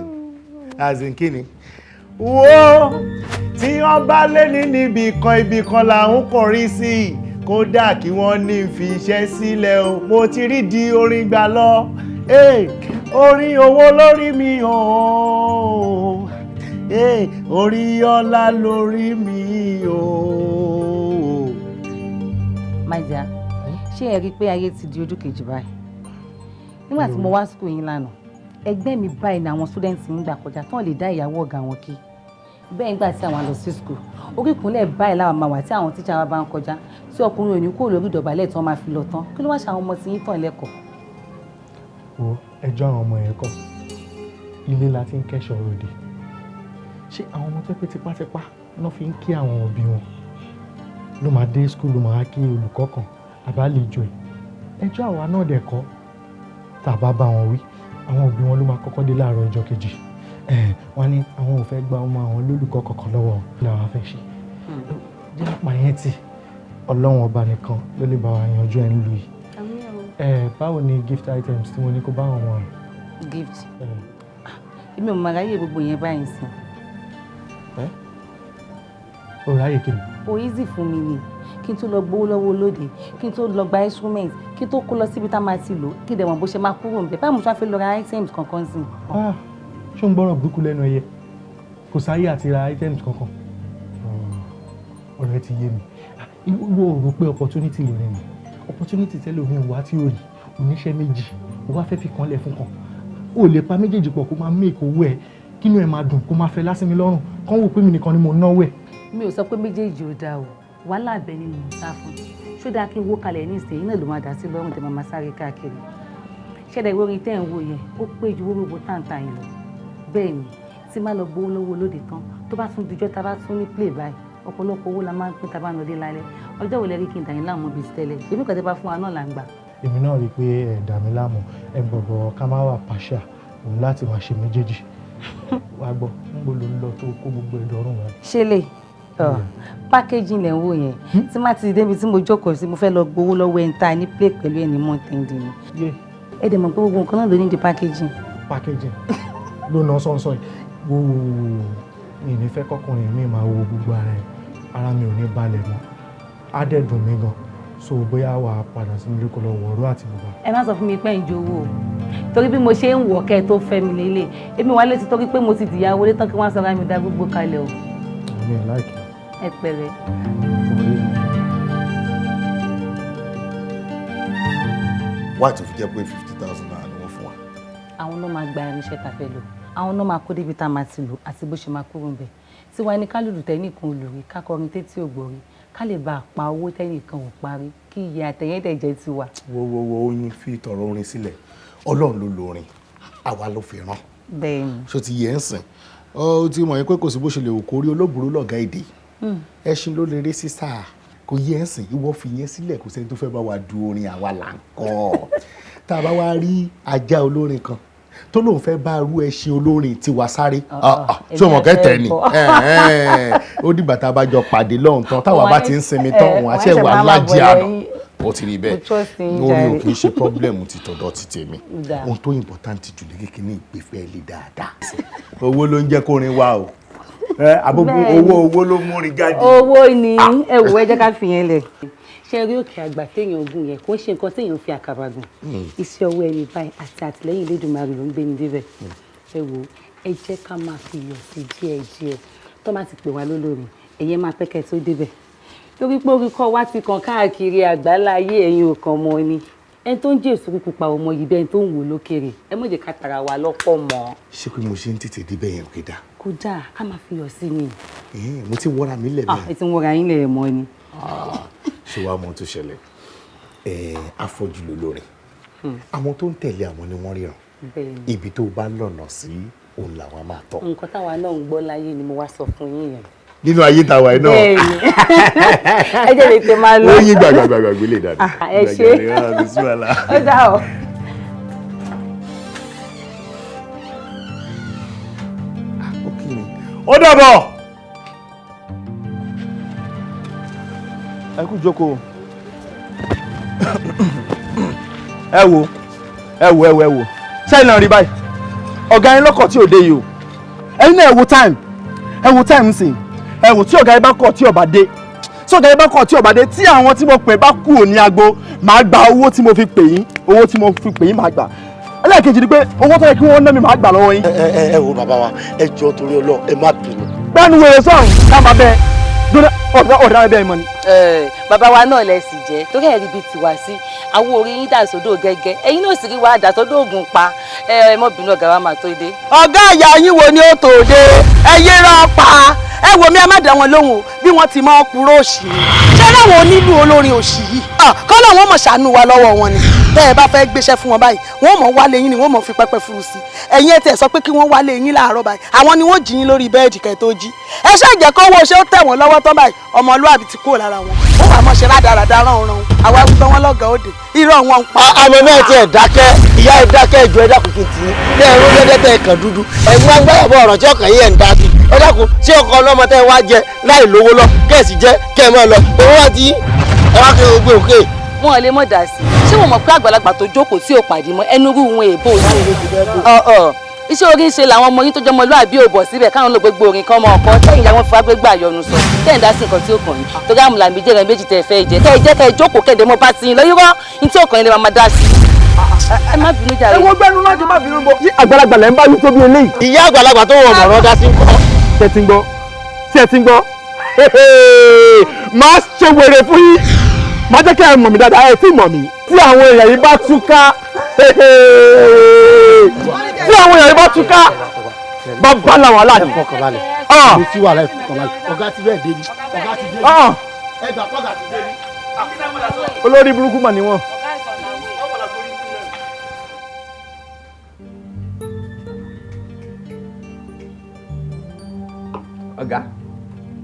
as in kí ni wo tí wọ́n bá lé ní níbi kan, ibì kan là ń kọrí sí. Kódà kí wọ́n ní fi iṣẹ́ sílẹ̀ o, mo ti rí di orin gbà lọ. Hey, orí owó lórí mi o. Hey, orí ọlá lórí mi o. My dear, ṣé ẹ rí i pé ayé ti di ojú kejì báyìí? Nígbà tí mo wá school yín lánàá, ẹgbẹ́ mi báyìí ni àwọn students ń gbà kọjá tán lè dá ìyàwó ọ̀gá wọn kí bẹ́ẹ̀. Nígbà tí àwọn lọ sí school, orí ìkúnlẹ̀ báyìí láwọn máa wà tí àwọn tíṣà wa bá ń kọjá, tí ọkùnrin ò ní kúrò lórí ìdọ̀bálẹ̀ tí wọ́n máa fi lọ tán. Kí ló wá ṣe àwọn ọmọ tí yín tàn lẹ́kọ̀ọ́? Wo, ẹjọ́ àwọn ọmọ yẹn kọ́, ilé la ti ń kẹ́ṣọ̀ọ́ ròde. Ṣé àwọn ọmọ tó pé tipátipá náà fi ń kí àwọn òbí wọn ló máa dé school, ló máa kí olùkọ́ kan àbálejò ẹ̀? Ẹjọ́ àwa náà dẹ̀ kọ́. Tá a bá bá wọn wí, àwọn òbí wọn ló máa kọ́kọ́ dé láàárọ̀ ọjọ́ kejì. Wọ́n ní àwọn ò fẹ́ gba ọmọ àwọn lólùkọ́ kankan lọ́wọ́. Kí làwọn fẹ́ ṣe? Jẹ́ àpá yẹn tì, Ọlọ́run Ọba nìkan ló lè bá wa yanjú ẹ̀ ń lu yìí. Báwo ni gift items tí mo ní kó bá àwọn ọmọ rẹ̀? Gift? Èmi ò mọ̀ ráyè gbogbo yẹn báyìí sìn. Ẹ o ráyè kí ni? Kò easy fún mi ni, kí n tó lọ gbowó lọ́wọ́ olóde, kí n tó lọ gba instrument, kí n tó kó lọ síbi tá a máa ti lò, kí dẹ̀ mọ̀ bó ṣe máa kúrò níbẹ̀. Báwo mo ṣe wá fẹ́ lọ ra items kankan sí? Ah, ṣé o ń gbọ́rọ̀ burúkú lẹ́nu ẹyẹ? Kò sáyé àti ra items kankan. Ọ̀rọ̀ ẹ ti yé mi. Ìwọ ò rò pé opportunity lórí mi, opportunity tẹ́lẹ̀ omi wá tí ó rí oníṣẹ́ méjì, ó wá fẹ́ fi kan lẹ̀ fún kan. O lè pa méjèèjì pọ̀, kó máa make owó ẹ̀, kínú ẹ̀ máa dùn, kó máa fẹ́ lásìmí lọ́rùn, kán wò pé mi nìkan ni mo náwó ẹ̀. Mi ò sọ pé méjèèjì ò dáa o. Wàhálà abẹ ni mò ń sá fún. Ṣó dáa kí n wó kalẹ̀ ní ìsìn náà ló máa dá sí lọ́rùn tẹ́ máa máa sáré káàkiri? Ṣẹ̀dá ìwé orin tẹ́ ń wò yẹn, ó pé ju wóróbo táǹtà yìí lọ. Bẹ́ẹ̀ ni, tí má lọ gbowó lọ́wọ́ olóde tán, tó bá tún dijọ́ tá a bá tún ní play báyìí, ọ̀pọ̀lọpọ̀ owó la máa ń pín tá a bá ń lọdé lálẹ́. Ọjọ́ wo lẹ rí kí n dà yín láàmú bíi tẹ́lẹ̀? Ṣèbí kan tẹ́ bá fún wa náà là ń gbà. Èmi náà rí i pé ẹ dà mí láàmú, ẹ gbọ̀gbọ̀ ká má wà pàṣà òun láti máa ṣe méjèèjì. Wá gbọ́, ń bo ló ń lọ tó kó gbogbo ẹ̀dọ́rùn wa. Ṣé lè packaging lẹ̀ ń wò yẹn? Tí má ti débi tí mo jókòó sí, mo fẹ́ lọ gbowó lọ́wọ́ ẹni tá a ní play pẹ̀lú ẹni mọ́tẹ́ndì ni. Ẹ dẹ̀ mọ̀ pé gbogbo nǹkan náà ló ní di packaging. Packaging ló ná sọ́nsọ́n yìí. Wò ó, mi ní fẹ́ kọkùnrin mi máa wo gbogbo ara ẹ̀, ara mi ò ní balẹ̀ mọ́, á dẹ̀ dùn mí gan. So bóyá wà á padà sí ilé kó lọ wọ̀ọ́rọ́ àti bùbá. Ẹ má sọ fún mi pé ń jowó o, torí bí mo ṣe ń wọ̀ kẹ́ ẹ tó fẹ́ mi lélẹ̀, èmi wà létí torí pé mo ti dìyàwó létán kí wọ́n sọra mi dá gbogbo kalẹ̀ o. Èmi ò láìkí. Ẹ pẹ̀lẹ́. Why tó fi jẹ́ pé ₦50,000 ni wọ́n fún wa? Àwọn náà máa gba irinṣẹ́ tá a fẹ́ lò, àwọn náà máa kó débi tá a máa ti lò àti bó ṣe máa kúrò ń bẹ̀. Tí wàá ní ká lùlù tẹ́nìkan olùrí, ká kọrin tétí ògbórí, ká lè bá a pa owó tẹ́nìkan ò parí, kí iye àtẹ̀yẹ́dẹ̀ jẹ́ ti wà. Wo wo wo, oyin, fi tọrọ orin sílẹ̀. Ọlọ́run ló lo orin, àwa ló fi rán. Bẹ́ẹ̀ni. Ṣó ti yẹ ń sìn? Ó ti mọ̀ yín pé kò sí bó ṣe lè wò kórí, olóbùrú lọ̀gá èdè, ẹṣin ló lè rí sísá. Kò yẹ ń sìn? Ìwọ fi yẹn sílẹ̀, kò sẹ́ni tó fẹ́ bá wa du orin, àwa là ń kọ́. Tá a bá wá rí ajá olórin kan tó lóun fẹ́ bá rú ẹṣin olórin tiwa sáré, ṣé o mọ̀ kẹ́tẹ̀ ni? Ó dìgbà tá a bá jọ pàdé lọ́hùn tán, táwa bá ti ń sinmi tán, òun àṣẹ wà lájẹ àná. Ó ti rí bẹ́ẹ̀, orin ò kì í ṣe problem ti tọ̀dọ̀ ti tèmi. Ohun tó important jù ní kékeré, ìgbéfẹ́ lè dáadáa. Owó ló ń jẹ́ kórin wa o, àbúkù owó, owó ló múrin jáde. Owó ni. Ẹ wò, ẹ jẹ́ ká fi yẹn lẹ̀. Ṣe rí òkè àgbà téèyàn ogun yẹn, kò ń ṣe nǹkan téèyàn fi àkàrà gùn. Iṣẹ́ ọwọ́ ẹni báyìí àti àtìlẹ́yìn Elédùmarè ló ń gbé ní débẹ̀. Ẹ wò, ẹ jẹ́ ká máa fi iyọ̀ sí díẹ̀ díẹ̀. Tó máa ti pè wá lólórin, ẹ̀yẹn máa pẹ́kẹ́ tó débẹ̀, torí pé orí kọ́ wá ti kàn káàkiri àgbáláyé. Ẹ̀yin ò kàn mọ́ ni ẹni tó ń jẹ́ èso kúkú pa ọmọ yìí, bẹ́ẹ̀ tó ń wò lókèrè. Ẹ má jẹ́ ká tara wa lọ́pọ̀ mọ́. Ṣé pé mo ṣe ń tètè débẹ̀ yẹn kò dáa? Kódà, ká máa fi iyọ̀ sí ni. Mo ti wọ́ra mi lẹ̀ bẹ́ẹ̀. Ẹ ti ń wọ́ra yín lẹ̀ mọ́ ni. Ṣé wàá mọ ohun tó ṣẹlẹ̀? Afọ́jú lolórin, àwọn tó ń tẹ̀lé àwọn ni wọ́n ríran. Ibi tó bá lọ́nà sí òun làwọn máa tọ̀. Nǹkan táwa náà ń gbọ́ láyé ni mo wá sọ fún yín yẹn. Nínú ayé tàwa yìí náà. Bẹ́ẹ̀ni, ẹ jẹ́ lè tẹ máa lọ. Ó yín gbàgbàgbàgbà lè dàdí. Ẹ ṣe, ó dà ọ́. Ó dàbọ̀. Ẹ kú jókòó. Ẹ wo, ẹ wo, ẹ wo, ẹ wo, sẹ́yìn náà rí báyìí, ọ̀gá yín lọ́kọ̀ tí ò dé yìí o. Ẹ̀yin náà ẹ wo time, ẹ wo time nsìn. Ẹ wò, tí ọ̀gá yín bá kọ̀ tí ó bá dé, tí ọ̀gá yín bá kọ̀ tí ó bá dé, tí àwọn tí mo pè bá kúrò ní agbo, màá gba owó tí mo fi pè yín. Owó tí mo fi pè yín, màá gbà. Ẹlẹ́ẹ̀kejì ni pé owó tó yẹ kí wọ́n ná mi, màá gbà lọ́wọ́ yín. Ẹ ẹ ẹ wo, bàbá wa, ẹ jọ̀ọ́, torí Ọlọ́run, ẹ má bínú. Gbẹ́nu wèrè sọ̀rùn ká máa bẹ dúró, ọ̀dà ọ̀dà ẹbẹ̀ mọ́ ni. Bàbá wa náà lẹ sì jẹ́ torí ẹ̀rí bíi tiwa sí àwọn orí yín dà sódò gẹ́gẹ́, ẹ̀yin náà sì rí wa dà sódò ògùn pa. Ẹ mọ́ bínú, ọ̀gá wa máa tó dé. Ọ̀gá àyà yín wo ni ó tó dé? Ẹ yé rán pa. Ẹ wò mí, ẹ má dá wọn lóhùn o, bí wọ́n ti máa ń purọ́ òṣì ni. Ṣé láwọn onílù olórin òṣì yìí kọ́ làwọn mọ̀ ṣàánú wa lọ́wọ́ wọn ni? Tẹ́ ẹ bá fẹ́ gbéṣẹ́ fún wọn báyìí, wọ́n mọ̀ wálé yín ni, wọ́n mọ̀ fi pẹ́pẹ́ furu sí ẹ̀yin. Ẹ tẹ̀ sọ pé kí wọ́n wálé yín láàárọ̀ báyìí, àwọn ni wọ́n jí yín lórí bẹ́ẹ̀dì kẹ́ tó jí. Ẹ ṣáà jẹ́ kó owó ṣé ó tẹ̀ wọ́n lọ́wọ́ tán báyìí, ọmọlúwàbí ti kúrò lára wọn, ó wàá mọ̀ ṣe rádaràda ránran. Àwa wípé wọ́n lọ́gàá òde, irọ́ wọn ń pa. Àmọ́ náà tiẹ̀ dákẹ́, ìyá ẹ dákẹ́. Ẹjọ́, ẹ dákun, kí n tì í tẹ́ ẹ rólẹ́dẹ́ tẹ́ ẹ kàn dúdú ẹ ń wá gbáyàbọ̀ ọ̀rọ̀ tí ọkàn yìí ẹ̀ ń dá sí. Ẹ dákun, ṣé ọkọ ọlọ́mọ tẹ́ ẹ wá jẹ láì lówó lọ, kẹ́ẹ̀sì jẹ́ kẹ́ ẹ máa lọ, owó wá ti ẹ wá kí gbé òkè. Wọn ò lè mọ̀ dà sí i. Ṣé wọn mọ̀ pé àgbàlagbà tó jókòó tí ò pàdé mọ́ ẹnu rú wọn èèbò ní iṣẹ́ orin ṣe làwọn ọmọ yín tó jọmọ lóàbí ò bọ̀ síbẹ̀, káwọn ló gbogbo orin kan mọ ọkọ tẹ́yìn ìyá wọn fi wá gbégbá àyọnu sọ tẹ́yìn dá sí nǹkan tí ó kàn yín, torí àmùlà méjì rẹ méjì tẹ́ fẹ́ jẹ kẹ́ ẹ jẹ́ kẹ́ ẹ jókòó kẹ́ẹ̀dẹ̀ mọ́ bá ti yín lọ́yọ́rọ́ ní tí ó kàn yín lè máa dá sí. Ẹ má bínú jàre. Ẹ wo, gbẹ́nu náà jẹ́ má bínú bọ́. Àgbàlagbà lẹ́ ń bá yín tó bí eléyìí. Ìyá àgbàlagbà tó wọ̀ ọ̀rọ̀ dá sí ń kọ́. Ṣé ti ń gbọ́? Ṣé ti ń gbọ́? Máa ṣe wèrè fún yín, máa jẹ́ kí ẹ mọ̀ mí dáadáa. Ẹ tí mọ̀ mí. Tí àwọn èèyàn yìí bá túká, tí àwọn èèyàn yìí bá túká, bàbá làwọn aláàdì. Ẹ fọkàn balẹ̀, kò sí wàhálà, ẹ fọkàn balẹ̀. Ọ̀gá ti bẹ́ẹ̀ débi, ọ̀gá ti débi, ẹ gbà pọ́gà ti débi. Olórí burúkú mà ní wọn.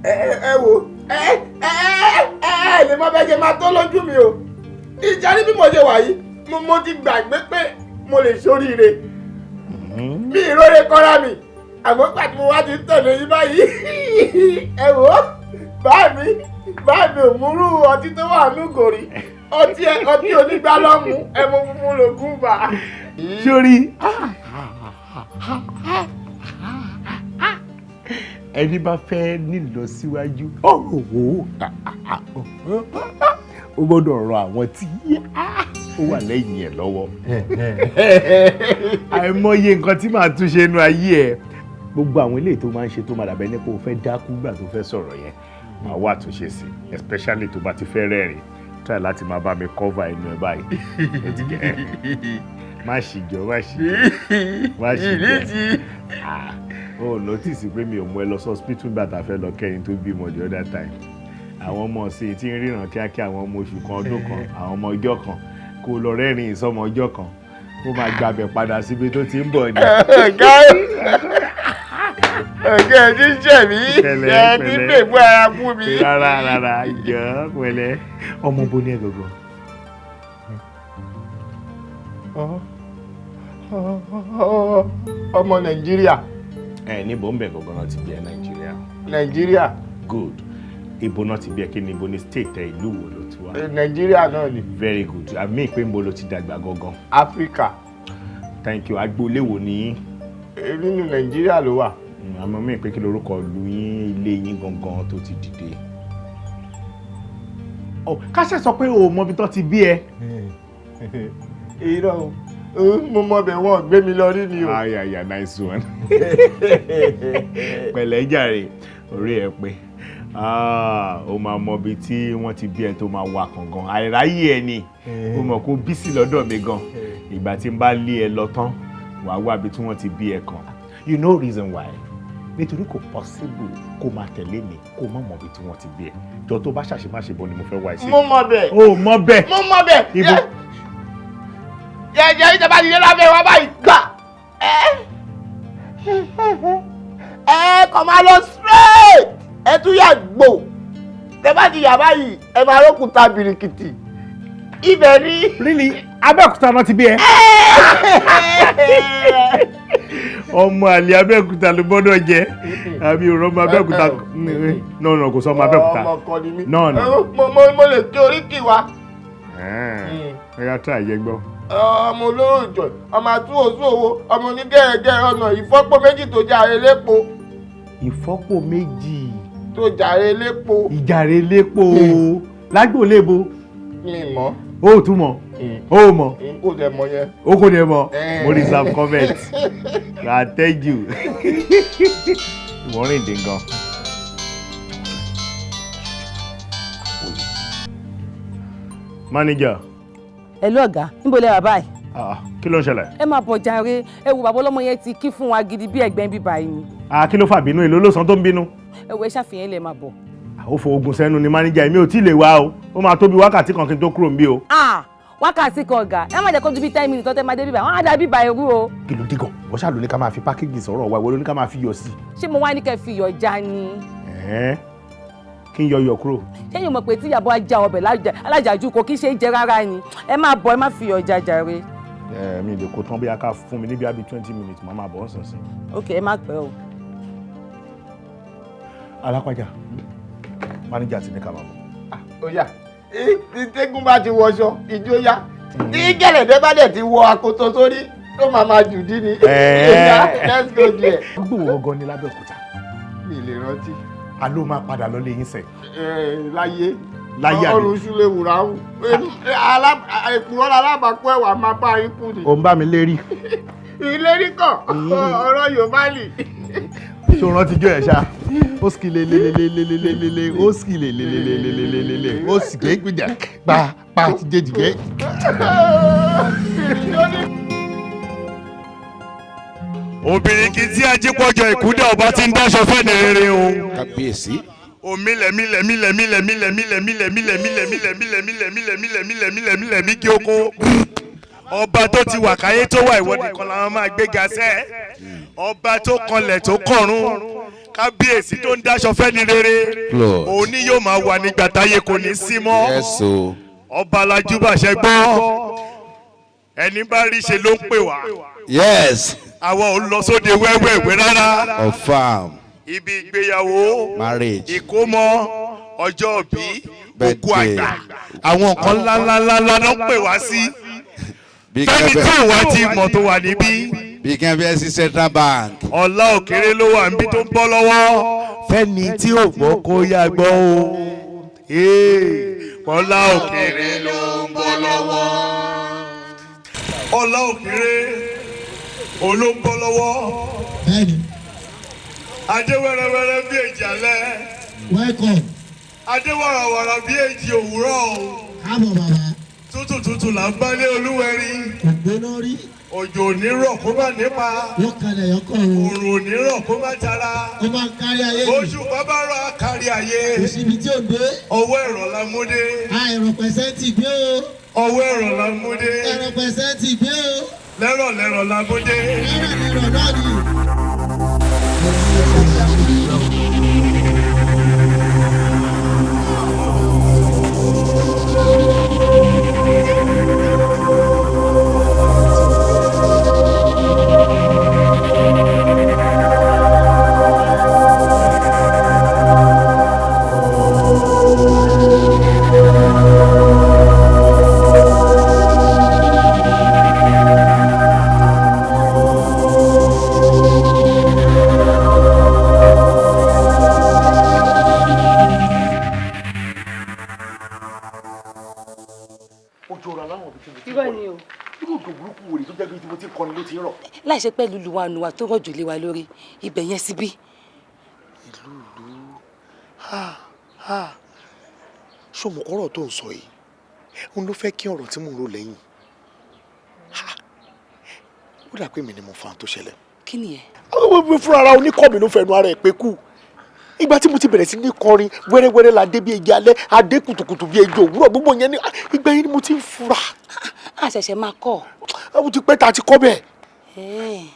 Ẹ wo, ẹ ẹ ẹ ẹ lè mọ bẹ́ẹ̀ ṣe máa tó lójú mi o. Ìjà ní bí mo ṣe wà yìí, mo ti gbàgbé pé mo lè ṣoríire. Mi ìrore kọ́ra mi, àmọ́ pàtó mo wá ti ń tẹ̀lé yín báyìí. Ẹ wò ó, bá mi ò múrú ọtí tó wà nùgòrí. Ọtí ọtí onígbálọ́mù, ẹmu funfun lògùn bá. Sórí ẹni bá fẹ́ nílọsíwájú ọ̀rọ̀ wo ó gbọ́dọ̀ ran àwọn tí ó wà lẹ́yìn ẹ̀ lọ́wọ́. Àìmọye nǹkan tí màá tún ṣe inú ayé ẹ̀, gbogbo àwọn eléyìí tó máa ń ṣe tó máa dàbẹ́ nípa ó fẹ́ dákú gbà tó fẹ́ sọ̀rọ̀ yẹn, màá wà túnṣe sí, especially tó bá ti fẹ́ rẹ́rìn, try láti máa bá mi cover inú ẹ báyìí. Má ṣì jọ, má ṣì jọ, má ṣì jọ. O notice pé mi ò mú ẹ lọ sí hospital nígbà tá a fẹ́ lọ kẹ́yìn tó bímọ the other time. Àwọn ọmọ ọ̀sìn tí ń ríran kíákíá, àwọn ọmọ oṣù kan, ọdún kan, àwọn ọmọ ọjọ́ kan, kó lọ rẹ́rìn ìsọmọ ọjọ́ kan, kó máa gbàbẹ̀ padà síbi tó ti ń bọ̀ ni. Ọ̀gá ẹ ti ń ṣẹ̀ mí, ẹ ti ń dèbò ara fún mi. Rárá rárá, jọ pẹ̀lẹ́. Ọmọ bo ni ẹ gangan? Ọmọ Nàìjíríà. Ẹ níbo ń bẹ̀ gangan náà ti bí ẹ Nàìjíríà? Nàìjíríà. Good. Ibo náà ti bí ẹ, kí ni ibo ni state ẹ, ìlú wo ló ti wá? Nàìjíríà náà ni. Very good. Àmì ìpè ń bo ló ti dàgbà gangan? Áfíríkà. Thank you. Agboolé wo ni yín? Nínú Nàìjíríà ló wà. Àmọ́ mi pé kí lorúkọ ìlú yín, ilé yín gangan tó ti dìde. Ká ṣe sọ pé o mọ ibi tó ti bí ẹ. Irọ́ o, mo mọ bẹ̀, wọ́n gbé mi lọ rí ni o. Ayaya, nice one. Pẹ̀lẹ́ jàre, orí ẹ pé o máa mọ ibi tí wọ́n ti bí ẹ tó máa wà kàngan. Àìráyè ẹ ni, o mọ̀ kó bísí lọ́dọ̀ mi gan. Ìgbà tí n bá lé ẹ lọ tán, wàá wá ibi tí wọ́n ti bí ẹ kàn. You know reason why? Nítorí kò possible kó máa tẹ̀lé mi kó má mọ ibi tí wọ́n ti bí ẹ. Jọ tó bá ṣàṣemáṣe bọ́ ni mo fẹ́ wá ẹ sí. Mo mọ bẹ́ẹ̀. O mọ bẹ́ẹ̀. Mo mọ bẹ́ẹ̀. Ibo. Jẹjẹ ìjọba ti dé lábẹ́ wa báyìí gbà. Ẹ kàn máa lọ straight. Ẹ tún yà gbò. Tẹ bá ti yà báyìí, ẹ máa rókùtà bìrìkìtì. Ibẹ̀ ni. Really? Abẹ́òkúta náà ti bí ẹ. Ọmọ àlè Abẹ́òkúta ló gbọ́dọ̀ jẹ́. Àbí òrò ọmọ Abẹ́òkúta. No no, kò sọ ọmọ Abẹ́òkúta. Ọmọ kan ni mí. No no. Mo lè kí oríkì wa. Ẹ yá tó àyè gbọ́. Ọmọ olóró ìjọ, ọmọ àtúwòsú owó, ọmọ onígẹ̀ẹ́gẹ́ ọ̀nà ìfọ́pọ̀ méjì tó jàre lépo. Ìfọ́pọ̀ méjì. Tó jàre lépo. Ìjàre lépo. Lágbólébo. Mi mọ̀. O tún mọ̀. O mọ̀. N kò dẹ̀ mọ̀ yẹn. O kò dẹ̀ mọ̀. Mo reserve comment. Na thank you. Ìwọ rìn dín gan. Manager. Ẹ ló ọ̀gá, níbo lẹ wà báyìí? Kí ló ń ṣẹlẹ̀? Ẹ máa bọ̀ jàre, ẹ wo bàbá ọlọ́mọ yẹn ti kí fún wa gidi bí ẹgbẹ́ ń bí báyìí ni. Kí ló fà bínú? Èló ló san tó ń bínú? Ẹ wo, ẹ ṣàfihàn ilẹ̀ máa bọ̀. Ó fo ogun sẹ́nu ni manager, mi ò tí ì lè wá o. Ó máa tó bí wákàtí kan kí n tó kúrò níbí o. Wákàtí kan ọ̀gá, ẹ má jẹ́ kó ju bí 10 minutes tó tẹ́ máa dé bíbá, wọ́n á dá bíbá irú o. Kí ló dé gan? Wọ́n ṣáà ló ní ká máa fi pákéjì sọ̀rọ̀ wa, ìwọ ló ní ká máa fi yọ̀ sí. Ṣé mo wá ní kẹ́ fi iyọ̀ já ni? Kí n yọ iyọ̀ kúrò. Ṣé yóò mọ̀ pé tí ìyàbọ̀ ajá ọbẹ̀ alájàjú kò kí ṣe é jẹ rárá ni? Ẹ má bọ̀, ẹ má fi iyọ̀ já jàre. Mi lè kó tán, bí a ká fún mi níbi àbí 20 minutes, màá máa bọ̀ ọ́sànsìn. Ok, ẹ má pẹ́ o. Alápàjà, mánéjà ti ní ká máa bọ̀. Ó yá, tí tẹ́gùn bá ti wọṣọ, ìjó yá. Tí gẹ̀lẹ̀dẹ́ bá dẹ̀ ti wọ akoto sórí, tó máa máa jù dí ni. Let's go there. Gbogbo gangan ni l'Abẹ́òkúta. Mi lè rántí. A ló máa padà lọ lé yín sẹ̀. Láyé. Láyé àbí. Ọrùn ṣúlẹ̀ wùrà wù. Èkùrọ́ alábàákú ẹ̀wà máa bá yín kú ni. Ò ń bá mi lérí. Ìlérí kọ̀, ọ̀rọ̀ Yorùbá nì. Ṣé o rántí jọ ẹ̀ ṣá? Ó sì lé lé lé lé lé lé lé lé, ó sì lé lé lé lé lé lé lé lé, ó sì gé gbìjà pa pa ti jẹ́ jìgẹ́. Obìnrin kì í tí ajípọ̀jọ ìkúdà ọba ti ń dáṣọ fẹ́ni rere o. Kábíyèsí. Omílẹ̀ mílẹ̀ mílẹ̀ mílẹ̀ mílẹ̀ mílẹ̀ mílẹ̀ mílẹ̀ mílẹ̀ mílẹ̀ mílẹ̀ mílẹ̀ mílẹ̀ mílẹ̀ mílẹ̀ mílẹ̀ mílẹ̀ mí kí ó kó. Ọba tó ti wà káyé tó wà, ìwọ nìkan làwọn máa gbéga sẹ́. Ọba tó kanlẹ̀ tó kọ̀run. Kábíyèsí tó ń dáṣọ fẹ́ni rere. Lord. Òun ni yóò máa wà nígbà táyé kò ní sí mọ́. Yes o. Ọba lajúbàṣẹ gbọ́. Ẹni bá rí ṣe ló ń pè wá. Yes. Àwa ò lọ sóde wẹ́wẹ́wẹ́ rárá. Confirm. Ibi ìgbéyàwó, Marriage. ìkómọ, ọjọ́ ìbí, òkú Birthday. àgbà. Àwọn nǹkan ńláńláńlá ló ń pè wá sí. Bí Fẹ́ni tí ò wá ti mọ̀ tó wà níbí. Bí kẹ́fẹ́ sí Central Bank. Ọlá Òkèrè ló wà níbi tó ń bọ́ lọ́wọ́. Fẹ́ni tí ò gbọ́ kó yá gbọ́ o. Ee, Ọlá Òkèrè ló ń bọ́ lọ́wọ́. Ọlá Òkèrè òun ló ń bọ́ lọ́wọ́. Bẹ́ẹ̀ni. Adé wẹ́rẹ́wẹ́rẹ́ bí èjì alẹ́. Welcome. Adé wàràwàrà bí èjì òwúrọ̀ o. Káàbọ̀ bàbá. Tútù tútù là ń bá lé olúwẹ̀rí. Kò gbóná rí. Òjò ò ní rọ̀ kó má nípa. Yóò kalẹ̀ yọkọ̀ o. Òrùn ò ní rọ̀ kó má tara. Ó máa ń kárí ayé ni. Oṣù bàbá rọ̀ á kárí ayé. Kò síbi tí ò dé. Ọwọ́ ẹ̀rọ la mú dé. A ẹ̀rọ pẹ̀sẹ̀ ti gbé o. Ọwọ́ ẹ̀rọ la mú dé. Ẹ̀rọ pẹ̀sẹ̀ ti gbé o. Lẹ́rọ̀ lẹ́rọ̀ la mú dé. Lẹ́rọ̀ lẹ́rọ̀ náà ni. Ojú ọ̀rọ̀ aláwọ̀ bíi tí mo ti Irọ́ ni o. Irú òjò burúkú wo rèé tó jẹ́ pé tí mo ti ń kọrin ló ti ń rọ̀. Láì ṣe pẹ̀lú luwanuwa tó rọ̀jò lé wa lórí ibẹ̀ yẹn síbí. Ìlú ìlú ha ha, ṣòmùkọ́rọ̀ tó ń sọ yìí òun ló fẹ́ kí ọ̀rọ̀ tí mò ń rò lẹ́yìn. Ha! Ó dà pé mi ni mo fa ohun tó ṣẹlẹ̀. Kí nìyẹn? Àwọn ọmọ fúnra ara oníkọ́ mi ló fẹnu ara ẹ̀ pé kú. Ìgbà tí mo ti bẹ̀rẹ̀ sí ní kọrin wẹ́rẹ́wẹ́rẹ́ la dé bí ejì alẹ́, adé kùtùkùtù bí ejì òwúrọ̀, gbogbo yẹn ni ìgbà yẹn ni mo ti ń fura. A ṣẹ̀ṣẹ̀ máa kọ́. Ó ti pẹ́ tá a ti kọ́ bẹ́ẹ̀. Ẹ̀ẹ́n.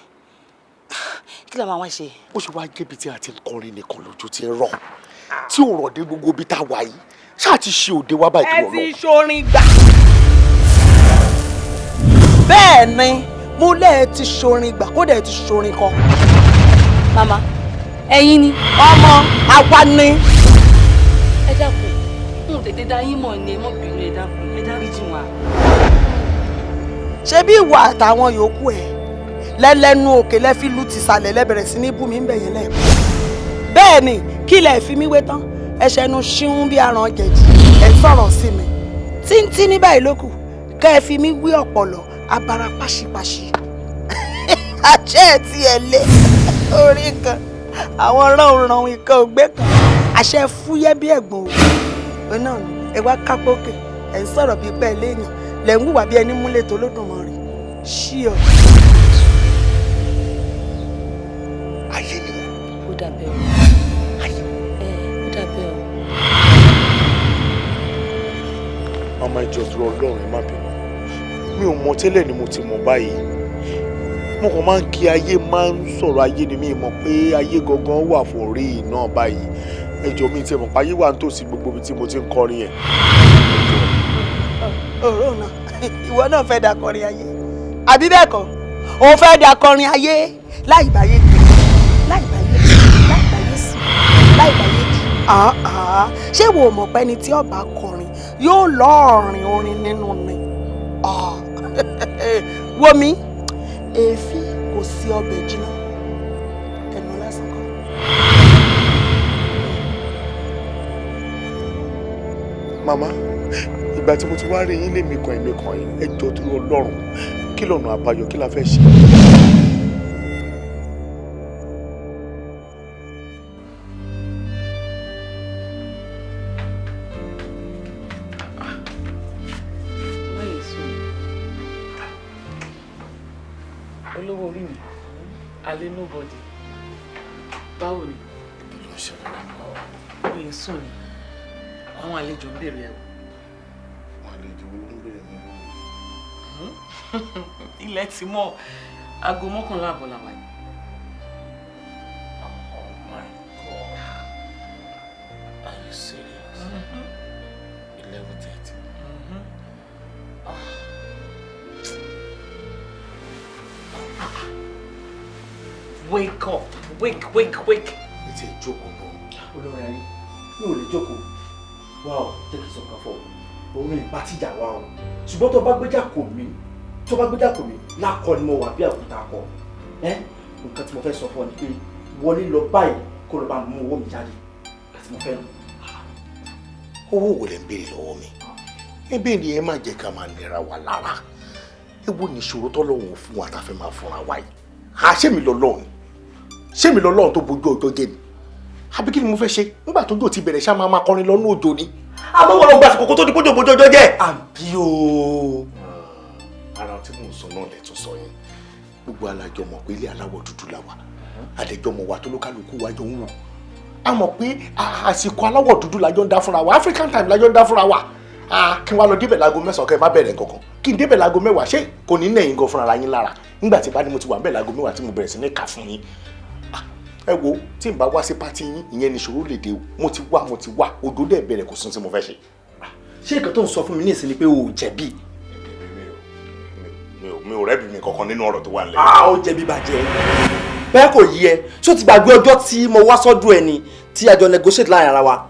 Kí la máa wá ṣe? Ó ṣe wá jẹ́bi tí a ti ń kọrin nìkan lójú ti ń rọ̀ tí ò rọ̀ dé gbogbo ibi tá a wà yìí, ṣáà ti ṣe òde wa báyìí Ẹ tó ti lọ. ṣorin gbà. Bẹ́ẹ̀ ni, mo lẹ́ ẹ ti ṣorin gbà, kódà ẹ ti ṣorin kan. Màmá, ẹ̀yin ni. Ọmọ àwa ni. Ẹ dákun, n ò tètè dá yín mọ̀ ni, ẹ mọ̀ bínú, ẹ dákun, ẹ dáríjì wá. Ṣé bí ìwà àtàwọn yòókù ẹ lẹ́lẹ́nu òkè lẹ́fi lu tìsàlẹ̀ lẹ́bẹ̀rẹ̀ sí ní bú mi ń bẹ̀ yẹn lẹ́ẹ̀kan? Bẹ́ẹ̀ ni, kí lẹ̀ fi mí wé tán, ẹsẹ̀ nu ṣíún bí aràn jẹ̀jì, ẹ̀ ń sọ̀rọ̀ sí mi tíntín ní báyìí lókù kẹ́ ẹ fi mí wé ọ̀pọ̀lọ̀ abara páṣípáṣí. Àṣẹ ẹ̀ tí ẹ lé orí kan àwọn ránran ìkan ògbé kan, àṣẹ fúyẹ́ bí ẹ̀gbọ́n òun náà ni ẹ wá kápókè, ẹ̀ ń sọ̀rọ̀ bíi pẹ́ léèyàn lẹ̀ ń hùwà bí ẹni múlẹ̀ tó lódùmarè ṣí ọ. Ayé ni wọn. Ó dàbẹ̀ o. Ẹ ó dàbẹ̀ o. Màmá, ìjọ dúró, Ọlọ́run, ẹ má bínú. Mi ò mọ̀ tẹ́lẹ̀ ni mo ti mọ̀ báyìí. Mo kàn máa ń kí ayé, máa ń sọ̀rọ̀ ayé ni, mi mọ̀ pé ayé gangan wà fún orí náà báyìí. Ẹjọ́ mi ti mọ̀ pé ayé wà nítòsí gbogbo ibi tí mo ti ń kọrin yẹn. Òró náà, ìwọ náà fẹ́ dakọrin ayé àbí bẹ́ẹ̀ kọ́? Òun fẹ́ dakọrin ayé láì báyé gbé, láì báyé gbé, láì báyé sùn, láì báyé jí. Ah, ah. Ṣé wo mọ̀ pé ẹni tí ó bá kọrin yóò lọ́ọ̀rìn orin nínú ni? Ah. Wo mi, èéfín kò sí ọbẹ̀ jiná, ẹnu lásán kọ́. Màmá, ìgbà tí mo ti wá rí yín lèmi kan èmi kan yín, ẹ jọ̀ọ́ torí Ọlọ́run, kí lọ̀nà àbáyọ, kí la fẹ́ ṣe? Láyé sùn. Olówó orí mi, alẹ́ nobody. Báwo ni? Kí ló ń ṣẹlẹ̀? Oye sùn ni. Àwọn àlejò ń béèrè ẹ̀ o. Àwọn àlejò wo ló ń béèrè mi lóhùn? Ilẹ̀ ti mọ́, 10:30 la wà yìí. Oh my Wake up, wake, wake, wake. Ẹ ti jókòó náà. Olórin ayé, mi ò lè jókòó. Wá o, jẹ́ kí n sọ nǹkan fún ọ. Orin ìbá tìjà wá o. Ṣùgbọ́n tó bá gbéjà kò mí, tó bá gbéjà kò mí, lákọ ni mo wà bí àkúta akọ. Ẹ́ nǹkan tí mo fẹ́ sọ fún ọ ni pé wọlé lọ báyìí kó lọ bá mú owó mi jáde. Nǹkan tí mo fẹ́ nù. Owó wo lẹ ń béèrè lọ́wọ́ mi? Ebe ni ẹ má jẹ́ ká máa nira wa lára. Ewu ni ìṣòro tọ́lọ́hún fún wa tá a fẹ́ máa fúnra wa yìí. À ṣé mi lọ́lọ́run? Ṣé mi lọ́lọ́run tó bojú ọjọ́ jẹ́ ni? Àbí kí ni mo fẹ́ ṣe? Nígbà tójò ti bẹ̀rẹ̀ ṣá máa máa kọrin lọ́nú òjò ni. Àmọ́ wọn lọ gba àsìkò kó tó di kójò bojú ọjọ́ jẹ́. Àbí o. Ara tí mò ń sọ náà lẹ tún sọ yẹn. Gbogbo alájọ mọ̀ pé ilé aláwọ̀ dúdú la wà. Àdẹjọ́ mọ̀ wa tó lókàlùkù wa jọ ń wù. A mọ̀ pé àsìkò aláwọ̀ dúdú la jọ ń dá fúnra wa. African time la jọ ń dá fúnra wa. Kí n wá lọ débẹ̀ láago 9 kẹ́ ẹ má bẹ̀rẹ̀ nǹkankan. Kí n débẹ̀ láago 10 ṣé kò ní nẹ̀yìn gan fúnra yín lára. Nígbà tí bá ní mo ti wà ń bẹ̀ láago 10 tí mo bẹ̀rẹ̀ sí ní kà fún yín. Ẹ wo tí n bá wá sí pátí yín ìyẹn ni ìṣòro lè dé o. Mo ti wá odò dẹ̀ bẹ̀rẹ̀ kò sí tí mo fẹ́ ṣe. Ṣé nǹkan tó ń sọ fún mi ní ìsìn ni pé o ò jẹ̀bi? Mi ò rẹ́bi mi kankan nínú ọ̀rọ̀ tó wà nílẹ̀. A ó jẹ̀bi bàjẹ́. Bẹ́ẹ̀ kò yí ẹ, ṣé o ti gbàgbé ọjọ́ tí mo wá sọ́dọ̀ ẹ ni tí a jọ negotiate láàrin ara wa?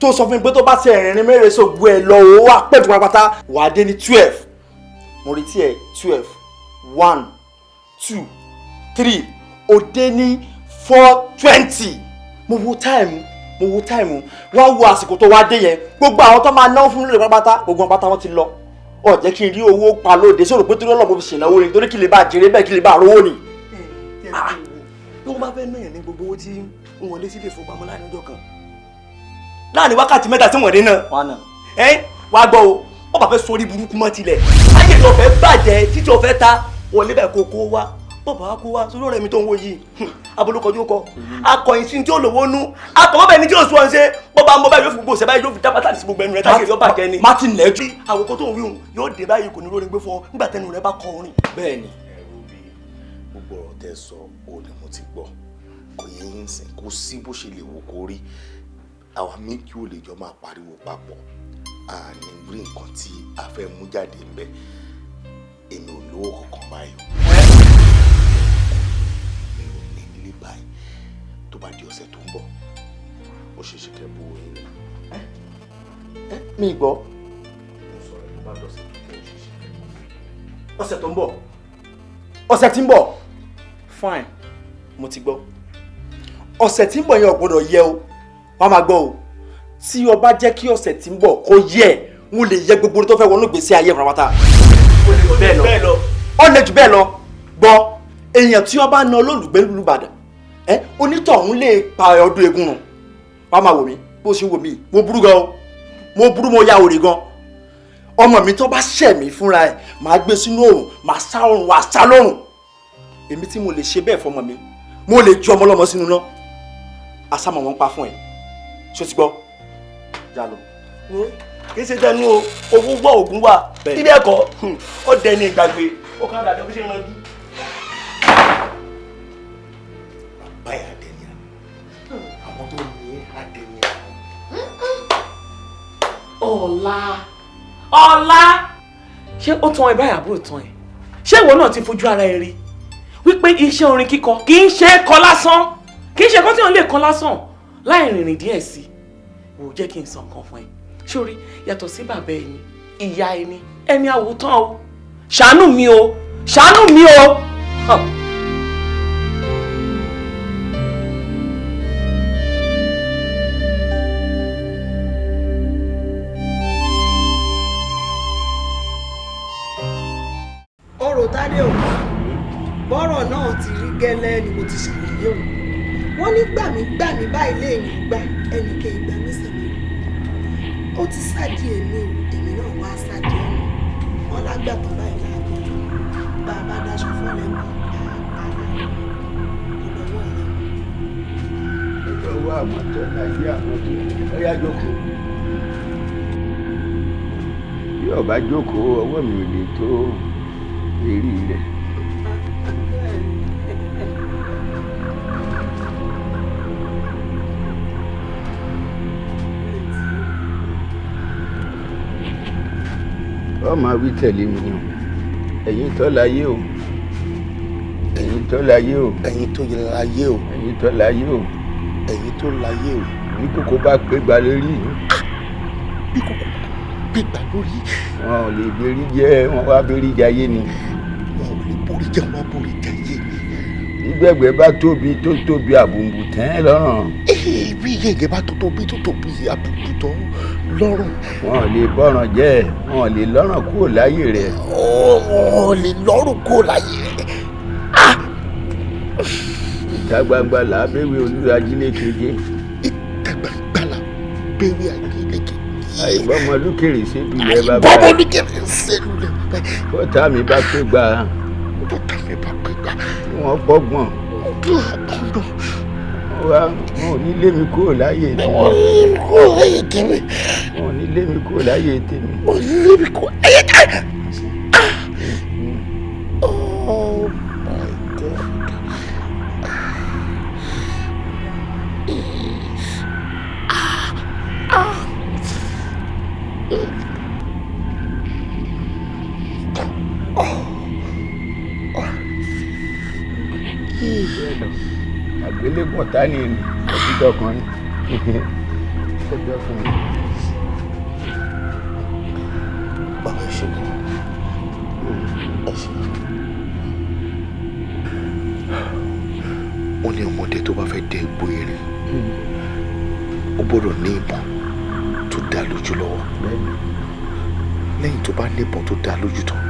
Tó sọ fún mi pé tó bá ti ẹ̀rìnrín mẹ́rẹ̀ sóògùn ẹ lọ o wá pẹ̀jù pátápátá wà á dé ní 12. Mo retí ẹ 12, 1, 2, 3, o dé ní 4:20. Mo wo táìmù, wá wo àsìkò tó wá dé yẹn, gbogbo àwọn tó máa náwó fún mi lórí pátápátá, gbogbo wọn pátá wọn ti lọ. Ó jẹ́ kí n rí owó pa lóde, sọ̀rọ̀ pé torí Ọlọ́run mo fi ṣènáwó ni, torí kí lè bá jèrè bẹ́ẹ̀ kí lè bá rówó ni. Bí wọ́n bá fẹ́ náyàn ní gbogbo owó tí ń wọlé sílé ìfowópamọ́ láàrin ọjọ́ kan, láàrin wákàtí 3 tí wọ́n dé náà, ẹ wá gbọ́ o, wọ́n bá fẹ́ sórí burúkú mọ́ tilẹ̀, ayé tó fẹ́ bàjẹ́ títí o fẹ́ ta wọlé bẹ́ẹ̀ kó kó wá, bọ́ọ̀bà wa kó wá sórí ọ̀rẹ́ mi tó ń wo yìí, abolókọjú kọ, akọ̀yìn sí tí ó lówó nú, akọ̀mọ́bẹ̀ ni tí ó sún ọ́n ṣe, bọ́ọ̀bà ń bọ́ báyìí yóò fi gbogbo ọ̀sẹ̀ báyìí yóò fi dábàtà sí gbogbo ẹnu rẹ̀ táyé yóò bàjẹ́ ni. Martin lẹ́jú. Àwòkọ́ tó ń wíhun yóò dé báyìí kò ní lórí gbé fún ọ nígbà tẹnu rẹ bá kọ orin. Bẹ́ẹ̀ni. Gbogbo ọ̀rọ̀ tẹ́ sọ ò ní mo ti gbọ́, kò yẹ yín sìn, kò sí bó ṣe lè wò kó rí, àwa méjì ò lè jọ máa pariwo papọ̀, a ní rí nǹkan tí a fẹ́ mú jáde ń bẹ̀. Èmi ò lówó kankan báyìí, mi ò ní nílé báyìí. Tó bá di ọ̀sẹ̀ tó ń bọ̀, ó ṣeé ṣe kẹ́ bó yín lẹ̀. Mi gbọ́. Mo sọ̀rọ̀ tó bá dọ̀sẹ̀ tó ń bọ̀, ó ṣeé ṣe kẹ́ bó. Ọ̀sẹ̀ tó ń bọ̀, ọ̀sẹ̀ tí ń bọ̀, fine, mo ti gbọ́. Ọ̀sẹ̀ tí ń bọ̀ yẹn ò gbọ́dọ̀ yẹ o, wàá máa gbọ́ o. Tí o bá jẹ́ kí ọ̀sẹ̀ tí ń bọ̀ kó yẹ, n lè yẹ gbogbo tó fẹ́ wọnú ìgbésí ayé pátápátá. Bẹ́ẹ̀ lọ, ó lè jù bẹ́ẹ̀ lọ. Gbọ́, èèyàn tí o bá na olólùgbé lùbàdàn, ẹ onítọ̀hún lè pa ọdún eégún run. Wàá máa wò mí bó ṣe ń wò mí, mo burú gan o, mo burú, mo ya òrè gan. Ọmọ mi tó bá ṣẹ̀ mí fúnra ẹ̀, màá gbé sínú òrùn, màá sá òrùn, wàá sá lórùn. Èmi tí mo lè ṣe bẹ́ẹ̀ fọmọ mi, mo lè ju ọmọ ọlọ́mọ sínú náà. Àsámọ̀ wọn pa fún ẹ, ṣó ti gbọ́? Já lọ. Wo kì í ṣe tẹnu o, owó wá ògùn wà, bíbí ẹ̀kọ́ ó dẹni ìgbàgbé, ó kàn dàbí ṣe ń ranjú. Bàbá ẹ̀ adẹni àná, àwọn tó ní adẹni àná. Ọlá, Ọlá, ṣé ó tán ẹ báyìí àbúrò tán ẹ? Ṣé ìwọ náà ti fojú ara ẹ rí wípé iṣẹ́ orin kíkọ kì í ṣe é kọ lásán, kì í ṣe kọ́ tí wọ́n lè kọ lásán láì rìnrìn díẹ̀ sí i? Wò ó jẹ́ kí n sọ nǹkan fún ẹ. Sórí yàtọ̀ sí bàbá ẹni, ìyá ẹni, ẹni àwòtán o. Ṣàánú mi o, ṣàánú mi o. Ọ̀rọ̀ Tádé o, bọ́rọ̀ náà ti rí gẹ́lẹ́ ni mo ti ṣàlàyé o. Wọ́n ní gbàmígbàmí báyìí léèyàn gbà, ẹnìkan ìgbà mí sàmì. Ó ti sáàdì èmi o, èmi náà wá sáàdì ọ̀nà. Wọ́n lágbàtàn báyìí láàbọ̀. Bá a bá daṣọ fọ́lẹ̀ mọ́, àpárá ọ̀dọ̀wọ́ rẹ̀. Ọ̀dọ̀wọ́ àwọn tó láyé àwọn tó ọyá jókòó. Bí ọba jókòó, ọwọ́ mi ò lè tó èrí rẹ̀. Ọ máa wí tẹ̀lé mi o, ẹ̀yin tó láyé o, Ẹ̀yin tó láyé o. Ẹ̀yin tó láyé o. Ẹ̀yin tó láyé o. Ẹ̀yin tó láyé o. Bí kòkó bá pé gba lórí. Bí kòkó bá pé gba lórí. Wọn ò lè berí jẹ́, wọn wá berí jayé ni. Wọn ò lè borí jẹ́, wọn borí jayé ni. Gbígbẹ̀gbẹ̀ bá tóbi tó tóbi àbùnbù tẹ́ lọ́rùn. Bí yẹ̀gẹ̀ bá tó tóbi tó tóbi àbùnbù tán lọ́rùn. Wọn ò lè bọ́ràn jẹ́, wọn ò lè lọ́rùn kúrò láyé rẹ̀. Wọn ò lè lọ́rùn kúrò láyé rẹ̀. Ìta gbangba là á béwé olúrajílé keje. Ìta gbangba là á béwé ajílé keje. Àìbọ́mọlúkèrè ṣèlúlẹ̀ bàbá. Àìbọ́mọlúkèrè ṣèlúlẹ̀ bàbá. Bọ́tà mi bá pé gba. Bọ́tà mi bá pé gba. Wọ́n pọ́gbọ̀n. Wá wọn ò ní lé mi kúrò láyé tèmi. Wọn ò ní lé mi kúrò láyé tèmi. Wọn ò ní lé mi kúrò láyé tèmi. Wọn ò ní lé mi kúrò láyé tèmi. Oh my God. Àgbélébùn ta ni ọdún ọjọ́ fún mi. Bàbá ẹ ṣe gan, ẹ ṣe. Wọ́n ní ọmọdé tó bá fẹ́ dé igbó erin, ó gbọ́dọ̀ ní ìbọn tó dá lójú lọ́wọ́. Lẹ́yìn tó bá ní ìbọn tó dá lójú tán,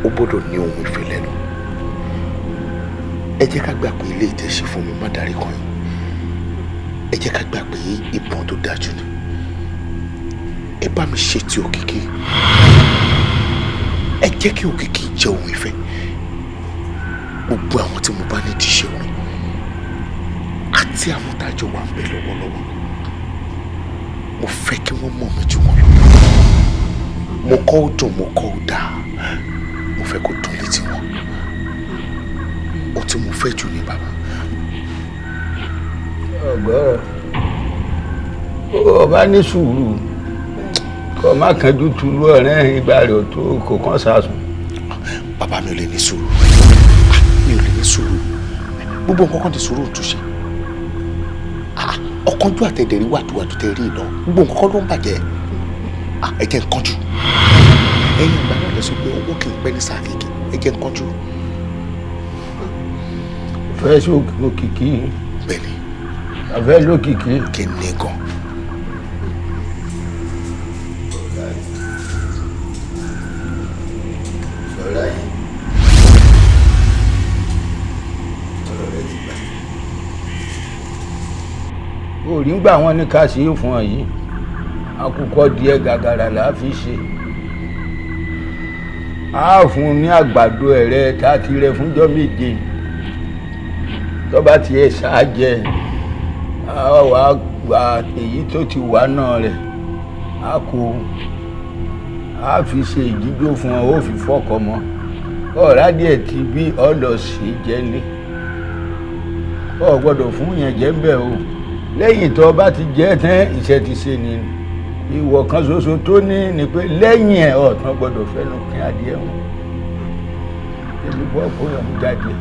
ó gbọ́dọ̀ ní ohun ìfẹ́ lẹ́nu. Ẹ jẹ́ ká gbà pé ilé ìtẹ̀sí fún mi má darí kan yín. Ẹ jẹ́ ká gbà pé ìbọn tó dájú ni. Ẹ bá mi ṣe ti òkìkí. Ẹ jẹ́ kí òkìkí jẹ́ ohun ìfẹ́. Gbogbo àwọn tí mo bá ní ti ṣe orin àti àwọn tá a jọ wà ń bẹ lọ́wọ́lọ́wọ́, mo fẹ́ kí wọ́n mọ̀ mí jù wọ́n lọ. Mo kọ́ ó dùn, mo kọ́ ó dáa, mo fẹ́ kó dùn létí wọn. Ohun tí mo fẹ́ jù ni bàbá. Ọgọ́rọ̀ ọba ní sùúrù kọ́ má kánjú tulu ọ̀rẹ́ ìgbà rẹ̀ tó kò kán sásùn. Bàbá mi ò lè ní sùúrù, mi ò lè ní sùúrù. Gbogbo nǹkan kan ti sùúrù túnṣe. Ọ̀kánjú àtẹ̀dẹ̀rí wàdùwàdù tẹ̀ rí iná, gbogbo nǹkan kan ló ń bàjẹ́. Ẹ jẹ́ n kánjú. Ẹ̀yin ìgbà náà lè sọ pé owó kì í pẹ́ ní sáà kéèké. Ẹ jẹ́ n kánjú. Fẹ́ sí òkìkí. Bẹ́ẹ̀ni. Àfẹ́ lókìkí. Kí ni gan. Sọlá yìí ọ̀rọ̀ rẹ ti gbà. Orí ń gbà wọ́n ní ká ṣe é fún ọ yìí. Àkùkọ díẹ̀ gàgàrà là á fi ṣe. A fún un ní àgbàdo ẹ̀rẹ́ tá a ti rẹ fúnjọ́ méje. Tó bá tiẹ̀ ṣáá jẹ, a wà gba èyí tó ti wà náà rẹ̀, a kò a fi ṣe ìjíjó fún ọ, ó fi fọkọ mọ. Ọ̀rá díẹ̀ ti bí ọ lọ sí jẹ́lé. Ọ gbọ́dọ̀ fún yẹn jẹ́ bẹ́ẹ̀ o. Lẹ́yìn tó bá ti jẹ́ tán, iṣẹ́ ti ṣe ni. Ìwọ̀ kan ṣoṣo tó ní ni pé lẹ́yìn ẹ̀ ọ̀tún gbọ́dọ̀ fẹ́nu kín adìẹ wọn. Èmi bọ́ bóyá ń jáde.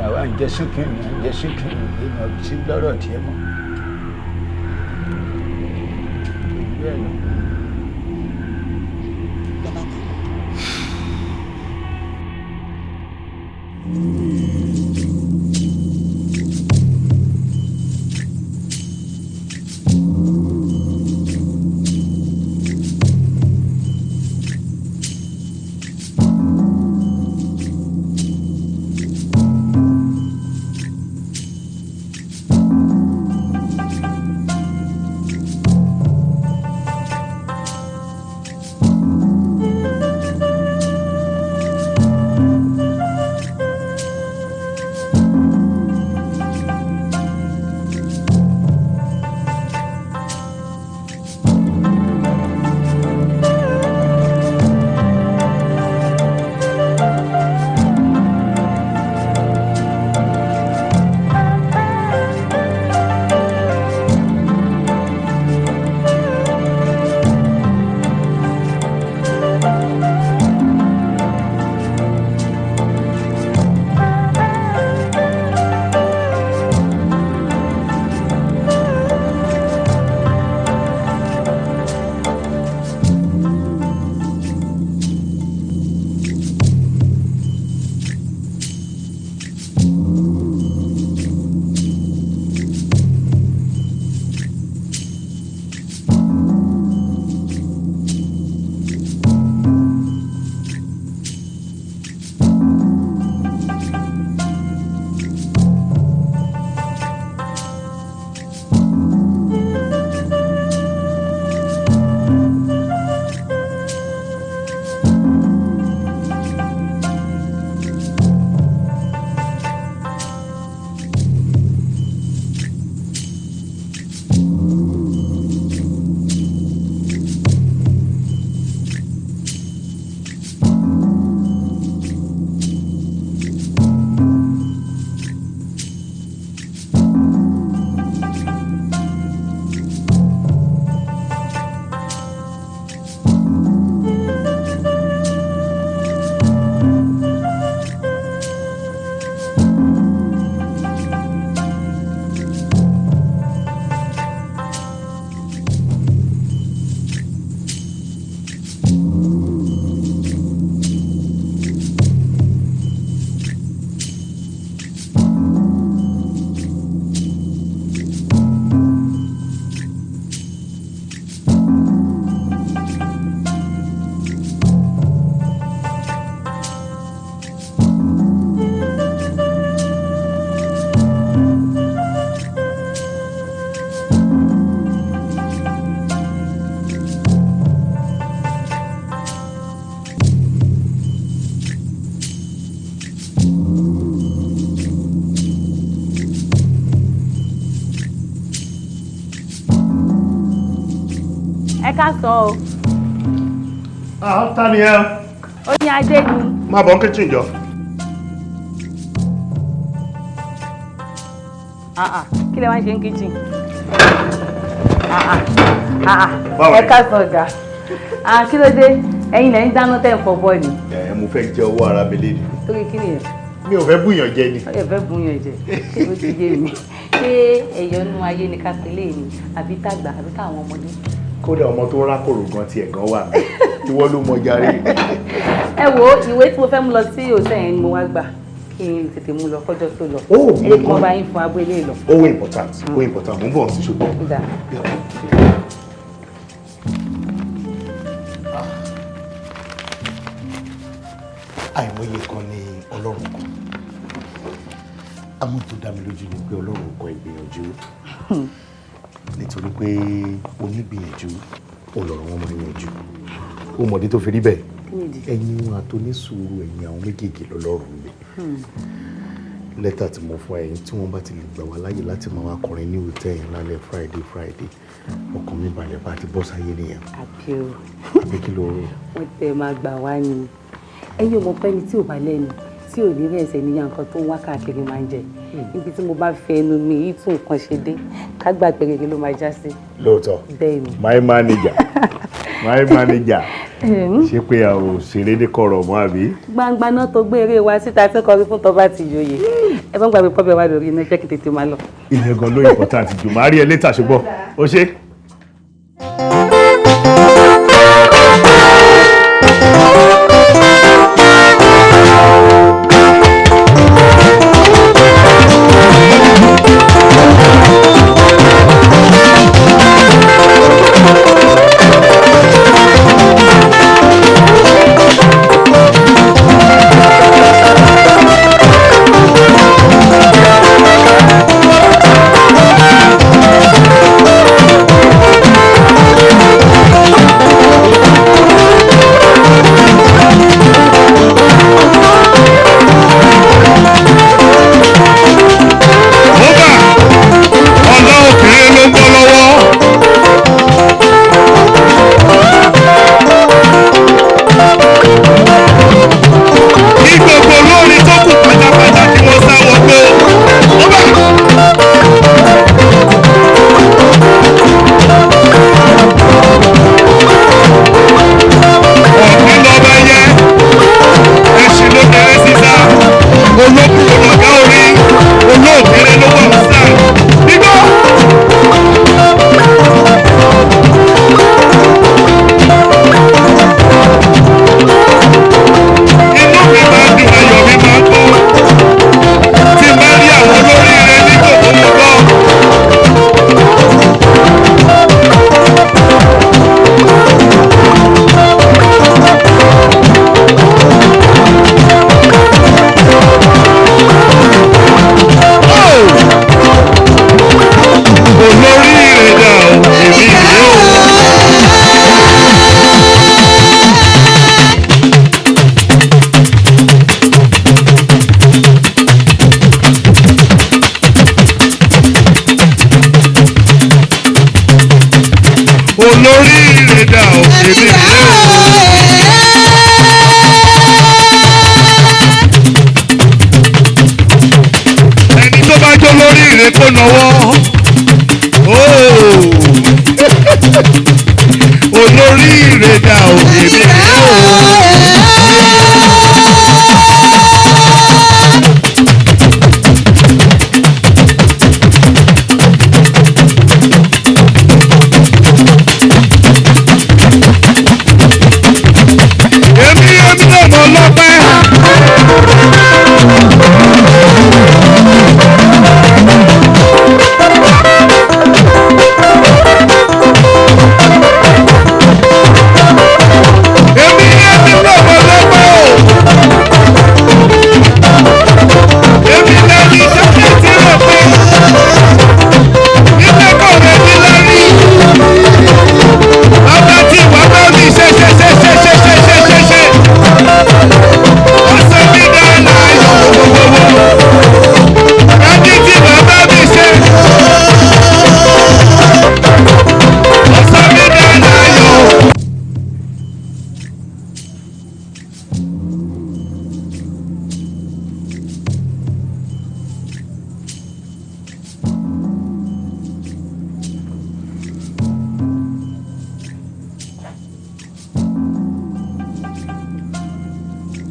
Àwa ń jẹ síkìnì, ń jẹ síkìnì, èèyàn sí lọ́rọ̀ tiẹ̀ mọ́. Káàsán o. Ah, ta ni ẹ? Ó ní adé ni. Má bọ̀ ń kitchen jọ. Ah ah, kí lẹ wá ń ṣe ní kitchen? Ah ah, ah ah. Báwo ni? Ẹ káàsán ọ̀gá. Ah, kí ló dé? Ẹ̀yin lẹ ń dáná tẹ̀ ń fọ bọ́ ni. Ẹ mo fẹ́ jẹ owó ara mi lédi. Torí kí nìyẹn? Mi ò fẹ́ bùyàn jẹ ni. Ó yẹ fẹ́ bùyàn jẹ. Ṣé o ti yé mi? Ṣé ẹ̀yọ́nú ayé ni ká ṣe léyìí ni? Àbí tàgbà àbí táwọn ọmọdé? Kódà ọmọ tó rákòrò gan tiẹ̀ gan wà mí. Ìwọ ló mọ jàre. Ẹ wo ìwé tí mo fẹ́ mú lọ sí òtẹ́ yẹn ni mo wá gbà kí n tètè mú lọ kọjọ́ tó lọ. Ó, Ẹ jẹ́ kí wọ́n bá yín fún abọ́ ilé lọ. Ó important, ó important, mo ń bọ̀ sí ṣùgbọ́n. Ó dáa. Àìmọye kan ni Ọlọ́run kọ. Àmọ́ tó dá mi lójú ni pé Ọlọ́run kọ ìgbìyànjú. Nítorí pé onígbìyànjú òun lọ̀rọ̀ wọn máa ń yanjú. Ó mọ̀dé tó fi rí bẹ́ẹ̀. Ẹ̀yin àtònísùúrù ẹ̀yin àwọn méjèèjì lọ́lọ́run mi. Lẹ́tà tí mo fún ẹ̀yin tí wọ́n bá ti lè gbà wá láyè láti máa wá kọrin ní òtẹ́ yẹn lálẹ́ Friday Friday, ọkàn mi balẹ̀ bá ti bọ́ sáyé nìyẹn. Àbí o. Àbí kí ló rò? Wọ́n tẹ máa gbà wá ni. Ẹ̀yin ò mọ̀ pé ẹni tí ò bá lẹ́nu tí ò ní rẹ̀ṣẹ̀ ní nǹkan tó ń wá káàkiri máa ń jẹ. Ibi tí mo bá fẹ́ ẹnu mi yìí tún nǹkan ṣe dé, ká gbà pé rere ló máa já sí. Lóòótọ́. Bẹ́ẹ̀ ni. My manager, my manager, ṣé pé a ò ṣeré ní kọ̀rọ̀ mọ́ àbí? Gbangba náà tó gbé eré wa síta tí kọrin fún tọba ti yòye. Ẹ bá ń gbàgbé pọ́bẹ̀ wa lórí iná, jẹ́ kí n tètè máa lọ. Ìyẹn gan ló important jù, màá rí ẹ later ṣùgbọ́n. O ṣé. Ọlá òkèrè ló ń bọ́ lọ́wọ́. Kí gbogbo lórí tó kù pátápátá kí wọ́n sá wọgbó. Ọ̀kín lọ́ba ẹyẹ, ẹṣin ló tẹ̀lé sísá, olókùn lọ̀gá orí, olóòkèrè ló wà ní sáà. Dígbò! Inú mi máa ń dùn, ayọ̀ mi máa ń kún. Tí n bá rí àwọn olóríire nígbò tó ń bọ̀. Olóríire dà o, èmi rèé o. Olóríire dà o, èmi rèé o. Ẹni tó bá jó lóríire kó nawọ́. Ooo. Olóríire dà o, èmi rèé o. Èmi èmi náà mọ̀ lọ́pẹ́.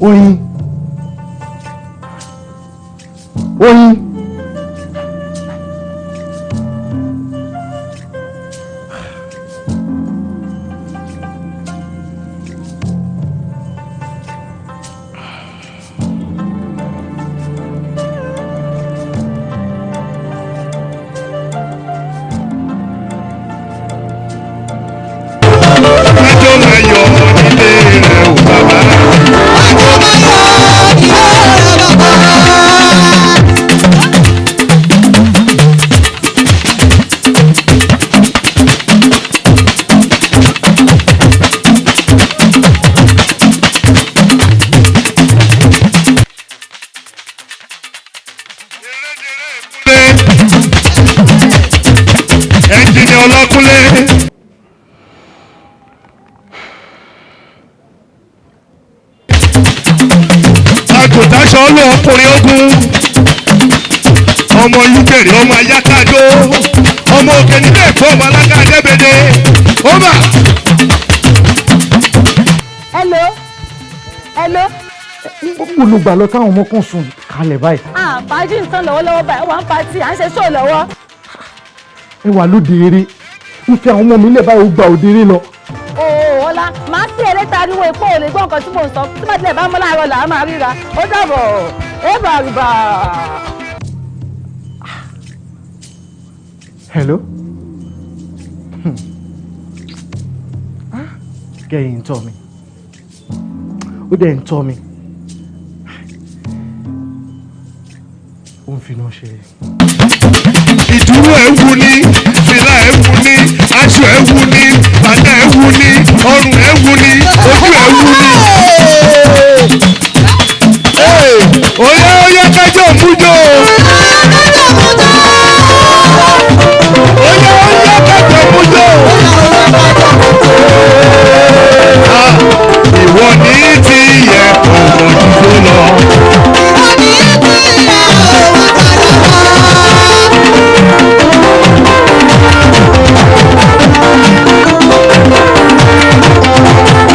Oyin, Oyin. Kájọ máa yọ̀ nílé rẹ̀ ò bàbá. Ẹnjìnì Ọlákúnlé. Àgùntàṣọ ló ọkùnrin ogun. Ọmọ Yúgèrè, ọmọ Ayákádó. Ọmọ òkè nílé ẹ̀kọ́, ọmọ alága Adébẹ̀dẹ. Ó mà. Hello, hello. Gbogbo ló gbà lọ táwọn ọmọ kan sùn kalẹ̀ báyìí. Ah, fàájì ń tán lọ́wọ́lọ́wọ́ báyìí, wà ń patí, à ń ṣe ṣóò lọ́wọ́. Ẹ wà lóde eré, ń fi àwọn ọmọ mi lẹ̀ báyìí, ó gba òde eré lọ. Ooo ọlá, màá pè é létà, ariwo ìpò ò lè gbọ́ nǹkan tí mò ń sọ. Tí bá tilẹ̀ bá mọ́ láàárọ̀ là á máa ríra. Ó dàbọ̀, ẹ bàrùbà. Hello. Ah, kẹ́yìn ń tọ́ mi, ó dẹ̀ ń tọ́ mi, ó ń finá ṣeré. Ìdúró ẹ̀ wù ní, fìlà ẹ̀ wù ní, aṣọ ẹ̀ wù ní, bàtà ẹ̀ wù ní, ọrùn ẹ̀ wù ní, ojú ẹ̀ wù ní. Ee, Oyè oyè kájọ mújò. Oyè oyè kájọ mújò. Ah, ìwọ ní ti yẹ òwò dúró lọ.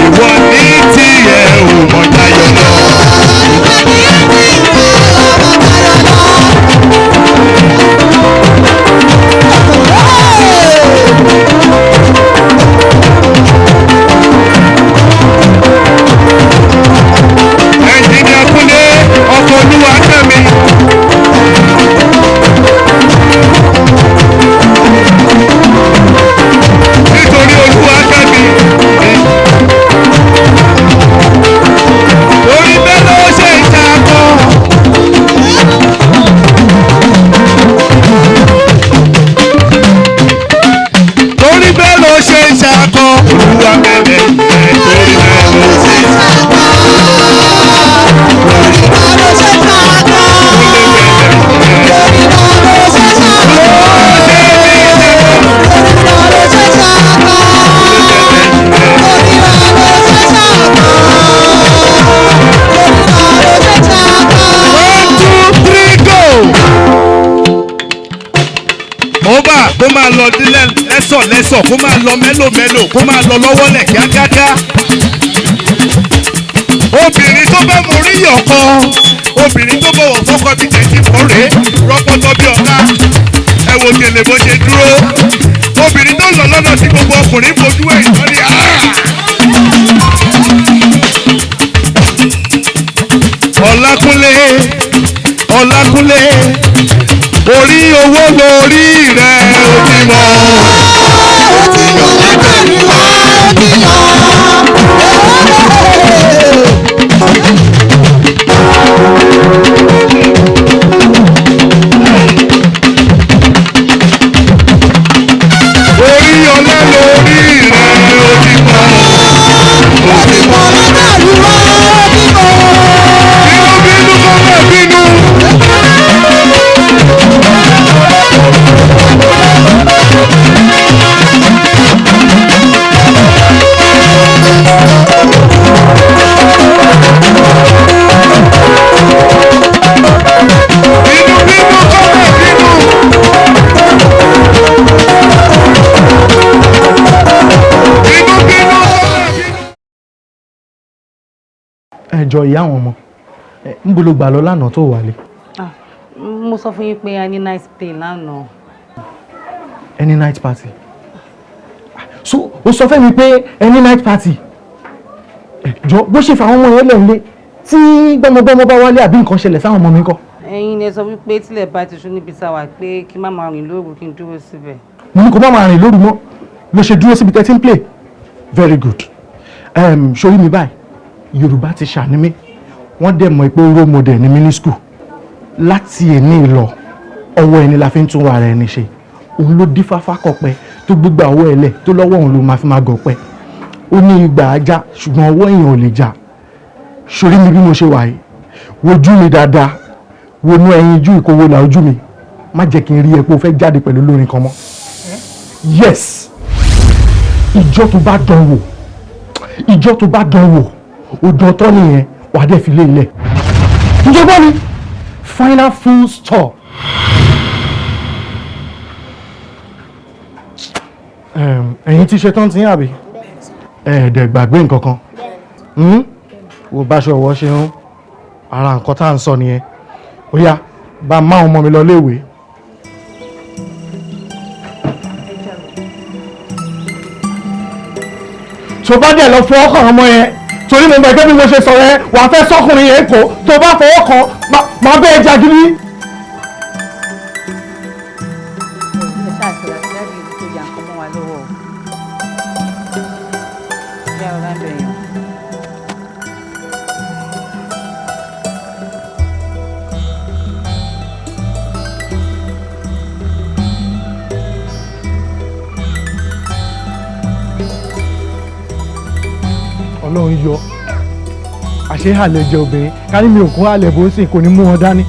Ìwọ ní tiẹ̀ ò mọ̀ jayọ̀ lọ. Ẹnjìnìà Kúnlé ọkọ̀ olúwa kẹ́mi. Nítorí olúwa kẹ́mi. Orí bẹ́ẹ̀ ló ṣe ń ṣàkọ. Torí bẹ́ẹ̀ ló ṣe ń ṣàkọ. Olúwa kẹ́mi ẹ̀ torí bẹ́ẹ̀ ló ṣe ń ṣàkọ. One, two, three, go! Ó bá kó máa lọ nílẹ̀ lẹ́sọ̀ lẹ́sọ̀, kó máa lọ mélòmélò, kó máa lọ lọ́wọ́lẹ̀ kíákíákíá. Obìnrin tó bá mú rí ọkọ, obìnrin tó bọ̀wọ̀ fọ́kọ bí tẹ̀sí fọ́ rèé, rọpọtọ bí ọ̀gá. Ẹ wo gèlè bó ṣe dúró. Obìnrin tó lọ lọ́nà tí gbogbo ọkùnrin fojú ẹ̀ lọ́rí. Ọlákúnlé, Ọlákúnlé, orí owó lórí rẹ̀ ó ti mọ̀. Orí ọlá lórí rẹ̀ ó ti mọ̀. Ó ti mọ̀. Bínú bínú kọ́ máa bínú. Bínú bínú kọ́ máa bínú. Bínú bínú kọ́ máa bínú. Ẹ jọ, ìyá àwọn ọmọ ẹ, ń bolo gbà lọ lánàá tó wálé? Ah, mo sọ fún yín pé a ní night play lánàá. Any night party? So o sọ fẹ́ mi pé any night party? Ẹ jọ, bó ṣe fà àwọn ọmọ yẹn lẹ́ńlé tí gbọ́mọgbọ́mọ bá wálé àbí nǹkan ṣẹlẹ̀ sáwọn ọmọ mi kọ́? Ẹ̀yin ni ẹ sọ wípé tílẹ̀ bá ti ṣú níbi tá a wà pé kí má máa rìn lóru, kí n dúró síbẹ̀. Mo ní kó má máa rìn lóru mọ́, ló ṣe dúró síbi 13 play. Very good. Sórí mi báyìí, Yorùbá ti ṣàní mi, wọ́n dẹ̀ mọ̀ pé role model ni mí ní school. Láti èní lọ, ọwọ́ ẹni la fi ń tún ara ẹni ṣe. Òun ló dífá fákọ̀pẹ́ tó gbégbá ọwọ́ ẹ lẹ̀ tó lọ́wọ́ òun ló máa fi máa gọ̀pẹ́. Ó ní ìgbà ajá, ṣùgbọ́n ọwọ́ èèyàn ò lè já. Sórí mi bí mo ṣe wà yìí, wojú mi dáadáa, wọnú ẹyin ojú ìkówó là ojú mi. Má jẹ́ kí n rí ẹ pé o fẹ́ jáde pẹ̀lú olórin kan mọ́. Yes, ìjọ tó bá dán wò, ìjọ tó bá dán wò, ó dán tọ́ nìyẹn, wàá dẹ̀ fi lé ilẹ̀. Ìjọba mi, final full stop. Ẹ̀yin tí ṣe tán ti ń àbí ẹ̀ẹ́dẹ̀ gbàgbé nǹkan kan? Wo báṣọ ọwọ́ ṣe ń ara nǹkan tá à ń sọ nìyẹn. Ó yá, bá a máa ọmọ mi lọ léèwé. Tó bá dẹ̀ lọ fọwọ́ kàn ọmọ yẹn, torí mo gbàgbé bí mo ṣe sọ yẹn, wàá fẹ́ sọ́kùnrin yẹn kó tó bá fọwọ́ kàn, máa bẹ́ẹ̀ jà gidi. Ẹ ṣáà ṣe láti láti ibi tó yà nǹkan mọ́ wa lọ́wọ́ o. Bí a rọra ń bẹ̀rẹ̀ yẹn. Ọlọ́run yọ àṣé àlẹ́ jẹ obìnrin ká ní mi ò kún àlẹ́ bó ń sìn kò ní mú wọn dání.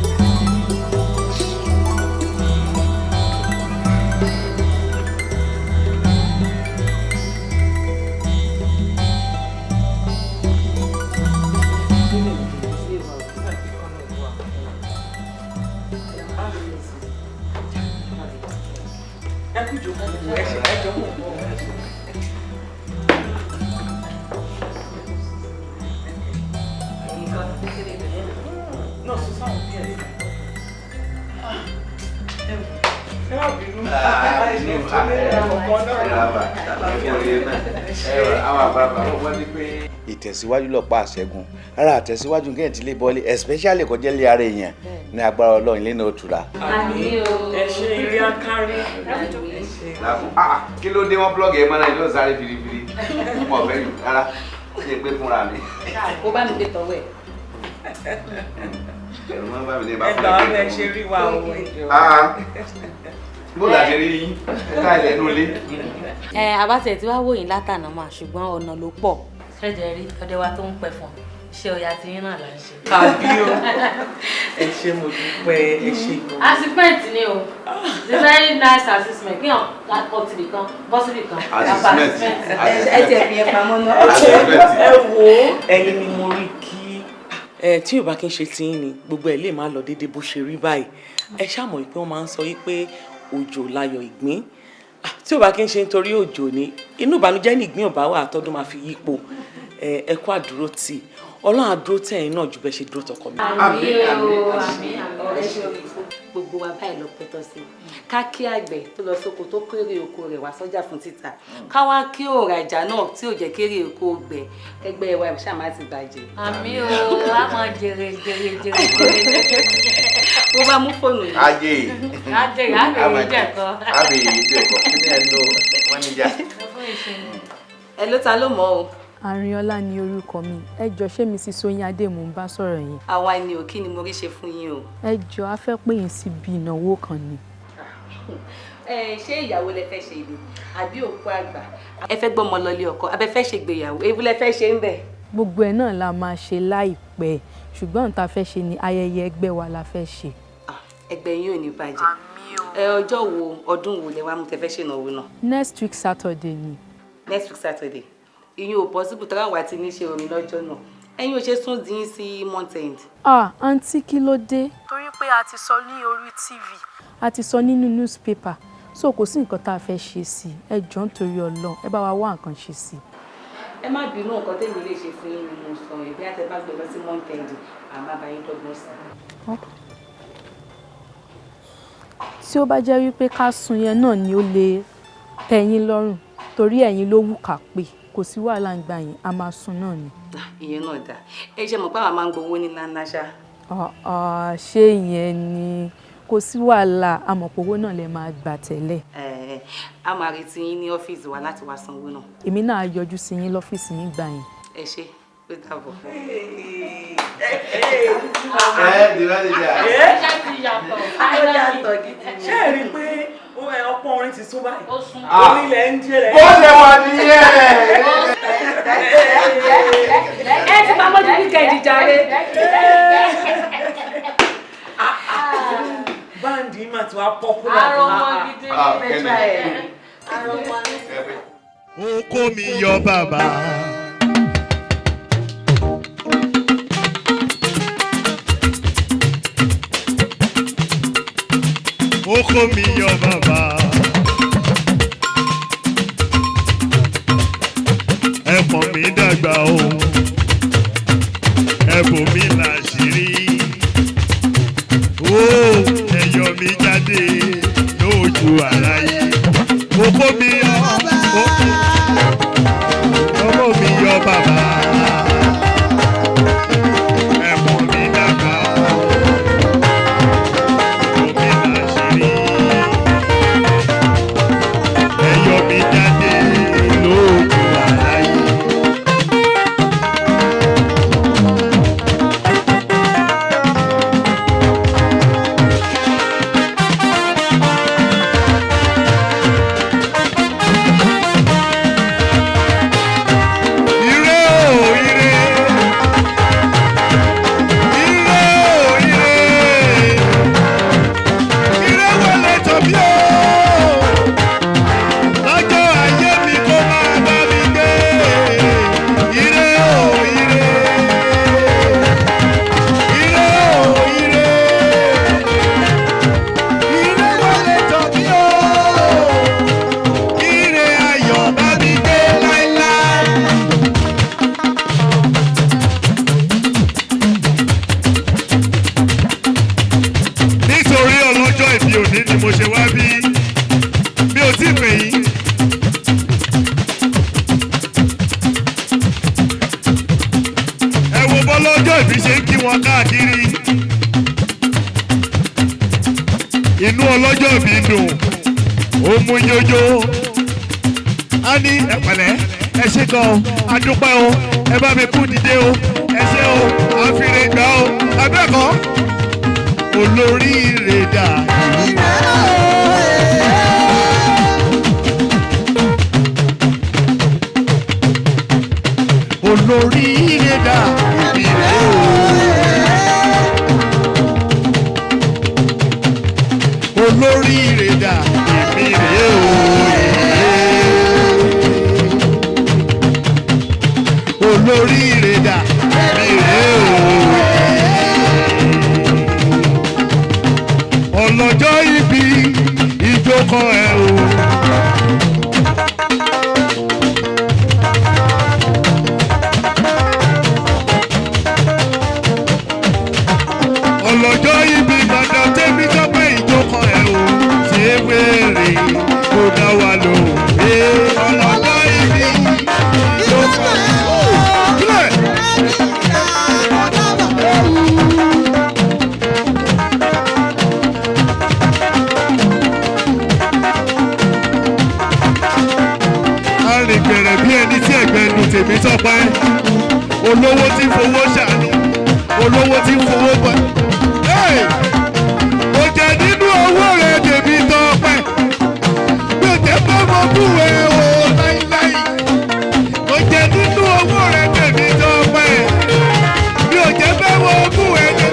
Ìtẹ̀síwájú lọ́pọ̀ àṣẹgun ara àtẹ̀síwájú kéèyàn ti lé bọ́lé, especially kọjá lé ara èèyàn ní agbára Ọlọ́run, ilé náà ó tura. Àmín o. Ẹ ṣe eré akárí. Kí ló dé wọn blọọgì ẹ mọ́nà ìlú sáré firifiri mo ọ̀fẹ́ yìí rárá ṣe pé fúnra mi. Kó bá mi gbé tọwọ́ ẹ̀. Ẹ̀rù máa ń bá mi ní ibà Ẹ fún gbà wá ẹgbẹ́. bẹ́ẹ̀ ṣe rí wa o. Bó la ṣe rí yín ẹ ká ilẹ̀ inú ilé. Ẹ àbátẹ̀ tí wàá wò yín látànà mà, ṣùgbọ́n ọ̀nà ló pọ̀. Ṣẹ́jẹ̀ rí ọdẹ wa tó ń pẹ̀fọ̀n, ṣé ọya ti yín náà là ń ṣe. Àbí o, ẹ ṣe, mo dúpẹ́, ẹ ṣe gan. Assessment ni o. It's a very nice assessment kí hàn lápò tibì kan bọ́ síbì kan. Assessment. Ẹ tiẹ̀ fi yẹn pamọ́ náà. Ẹ wo, ẹ̀yin ni mo rí kí ẹ tí ò bá kí n ṣe tí yín ni gbogbo ẹ lè má lọ déédéé bó ṣe rí báyìí. Ẹ ṣàmọ̀ pé wọ́n máa ń sọ yí pé òjò láyọ̀ ìgbín. Ah, tí ò bá kí n ṣe nítorí òjò ni, inú ìbànújẹ́ ní ìgbín ò bá wà àtọ́dún máa fi yípo. Ẹ kú àdúró tì, Ọlọ́run àdúró tẹ̀yìn náà ju bẹ́ẹ̀ ṣe dúró tọkọ mi. Àmín o, àmín, àmín. Ẹ ṣe orí gbogbo wa báyìí lọ pẹtọ sí ká kí àgbẹ̀ tó lọ sóko tó kéré oko rẹ̀ wá sọ́jà fún títà, ká wá kí òǹrajà náà tí ò jẹ́ kéré oko gbẹ, kẹgbẹ́ wa ṣáà má ti bàjẹ́. Àmín o, a máa jèrè jèrè jèrè jèrè. Mo bá mú fóònù yìí. Ajé. Á jèrè, á bèrè jẹ̀kọ. Á bèrè jẹ̀kọ, kí ni ẹ lo mọ́níjà. Ẹ ló ta ló mọ̀ o. Àrínọlá ni orúkọ mi. Ẹ jọ, ṣé Mrs Oyin Adé mò ń bá sọ̀rọ̀ yẹn? Àwa ni ò, kí ni mo rí ṣe fún yín o? Ẹ jọ, a fẹ́ pè yín síbi ìnáwó kan ni. Ẹ ṣé ìyàwó lẹ fẹ́ ṣe ni àbí òkú àgbà? Ẹ fẹ́ gbọ́mọ lọlé ọkọ abẹ fẹ́ ṣègbéyàwó? Ewu lẹ fẹ́ ṣe ń bẹ̀? Gbogbo ẹ̀ náà la máa ṣe láìpẹ́, ṣùgbọ́n ohun tá a fẹ́ ṣe ni ayẹyẹ ẹgbẹ́ wa la fẹ́ ṣe. Ẹgbẹ́ yín ò ní bàjẹ́. Ẹ ọjọ́ wo, ọdún wo lẹ wá mú tẹ fẹ́ ṣènáwó náà? Next week Saturday ni. Next week Saturday, ìyẹn ò possible tó ráwà tí ní ṣe orin lọ́jọ́ náà. Ẹ̀yin ò ṣe sún dín sí month end. Ah, àǹtí, kí ló dé? Torí pé a ti sọ ní orí TV, a ti sọ nínú newspaper, so kò sí nǹkan tá a fẹ́ ṣe sí i. Ẹ jọ̀ọ́, nítorí Ọlọ́run, ẹ bá wa wá nǹkan ṣe sí i. Ẹ má bínú, nǹkan tèmi lè ṣe fún yín ni mo sọ yẹn. Bí a tẹ bá gbé lọ sí mọ́ńtẹ́ẹ̀dì, àmọ́ bá yín dọ́gbọ́n sí i. Tí ó bá jẹ́ wípé ká sun yẹn náà ni ó lè tẹ́ yín lọ́rùn, torí ẹ̀yin ló wù ká pè, kò sí wàhálà ń gbà yín, a máa sun náà ni. Ìyẹn náà dà. Ẹ ṣe mọ̀ pé àwọn máa ń gbowó ní ńláńlá ṣá. Ah, ṣé ìyẹn ni? Kò sí wàhálà, àmọ̀pọ̀wó náà lè máa gbà tẹ́lẹ̀. Ẹ a máa retí yín ní ọ́fíìsì wa láti wá sanwó náà. Èmi náà á yọjú sí yín lọ́fíìsì yín gbà yín. Ẹ ṣé, ó dàbọ̀. Ẹ dìbò dìbò. Ṣé ti yàtọ̀? Ó yàtọ̀ gidi. Ṣé ẹ rí i pé ọpọ́n orin ti sún báyìí? Ah. Orin ilẹ̀ ń jẹ́ rẹ̀. Bó ṣe wà nìyẹn. Ẹ ti máa mọ́jú weekend jàre. Báńdì mà tí wàá pọ́pùlà. Arọ ọmọ gidi ní Ah, mẹ́ta ẹ̀. Arọ ọmọ ní. Ó kó mi yọ bàbá. Ó kó mi yọ bàbá. Ẹ̀pọ̀n mi dàgbà o, ẹ̀bùn mi làṣírí. Ó ẹ̀yọ̀ mi jáde lójú àráyé. Ó kó mi yọ, ó kó mi yọ bàbá. Ẹ̀pọ̀n mi dàgbà o, ẹ̀bùn mi làṣírí. Ẹ̀yọ̀ mi jáde lójú àráyé. Ire o, ire. Ire o, ire. Ire wọlé tọ̀bí o. Lọ́jọ́ ayé mi kó máa bá mi gbé. Ire o, ire. Ire o, ire. Ire wọlé tọ̀bí o. Ire ayọ̀ bá mi gbé láéláé. Nítorí ọlọ́jọ́ ìbí òní ni mo ṣe wá bí, mi ò tí ì pè yín. Ẹ wo bọ́lọ́jọ́ ìbí ṣe ń kí wọn káàkiri. Inú ọlọ́jọ́ ìbí dùn, ó mú yóyó. A ní ẹ pẹ̀lẹ́, ẹ ṣé gan o, a dúpẹ́ o, ẹ bá mi kú dìde o, ẹ ṣé o, àfihàn gbà o, abẹ́ẹ̀kọ́ olóríire dà. Olóríire dà ìbílẹ̀ o. Olóríire dà ìbílẹ̀ o. Olóríire dà ìbílẹ̀ o. Ọlọ́jọ́ ìbí ìjókòó ẹ̀ o. Ọlọ́jọ́ ìbí gbàdá tẹ́mi tọ́pẹ́ ìjókòó ẹ̀ o. Ṣé wèrè kó dá wa lóhùn? Ee, ọlọ́jọ́ ìbí ìjókòó ẹ̀ o. Kílẹ̀. Arìngbẹ̀rẹ̀ bí ẹni tí ẹ̀gbẹ́ nu tèmi tọ́pẹ́, olówó tí ń fowó ṣàánú, olówó tí ń fowó bọ́. Hey! Mo jẹ nínú owó rẹ tèmi tọ́pẹ́, mi ò jẹ́ bá mo bú ẹ o láíláí. Mo jẹ nínú owó rẹ tèmi tọ́pẹ́, mi ò jẹ́ bá mo bú ẹ lọ.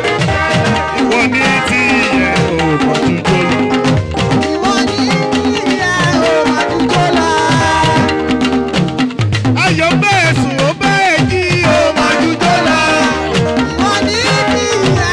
Ìwọ ní tí ìyẹn ò mọ̀ tó lọ. Ayọ̀ bẹ́ẹ̀ sùn ó bẹ́ẹ̀ jí ó máa ju dọ́là. Wọ́n ní bí ìyá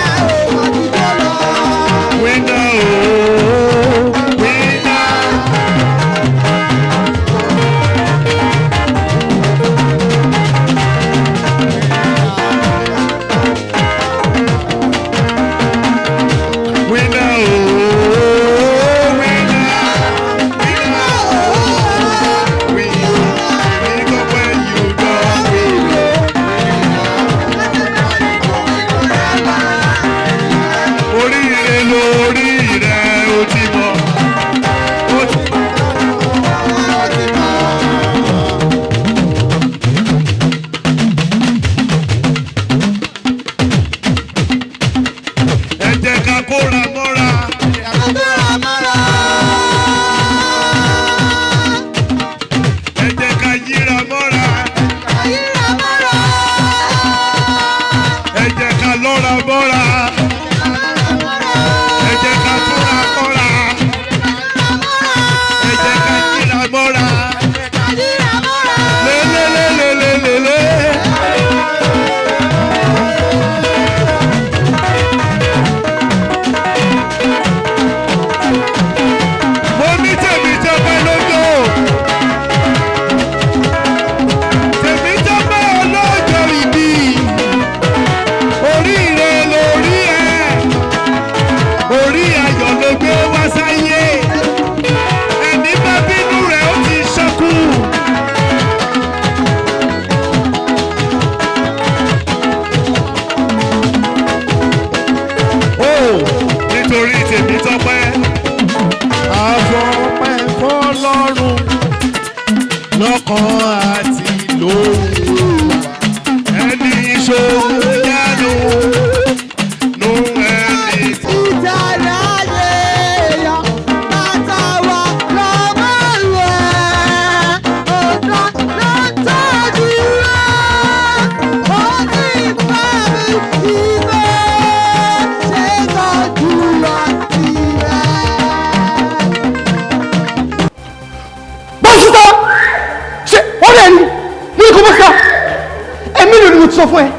mo ti sọ fún ẹ?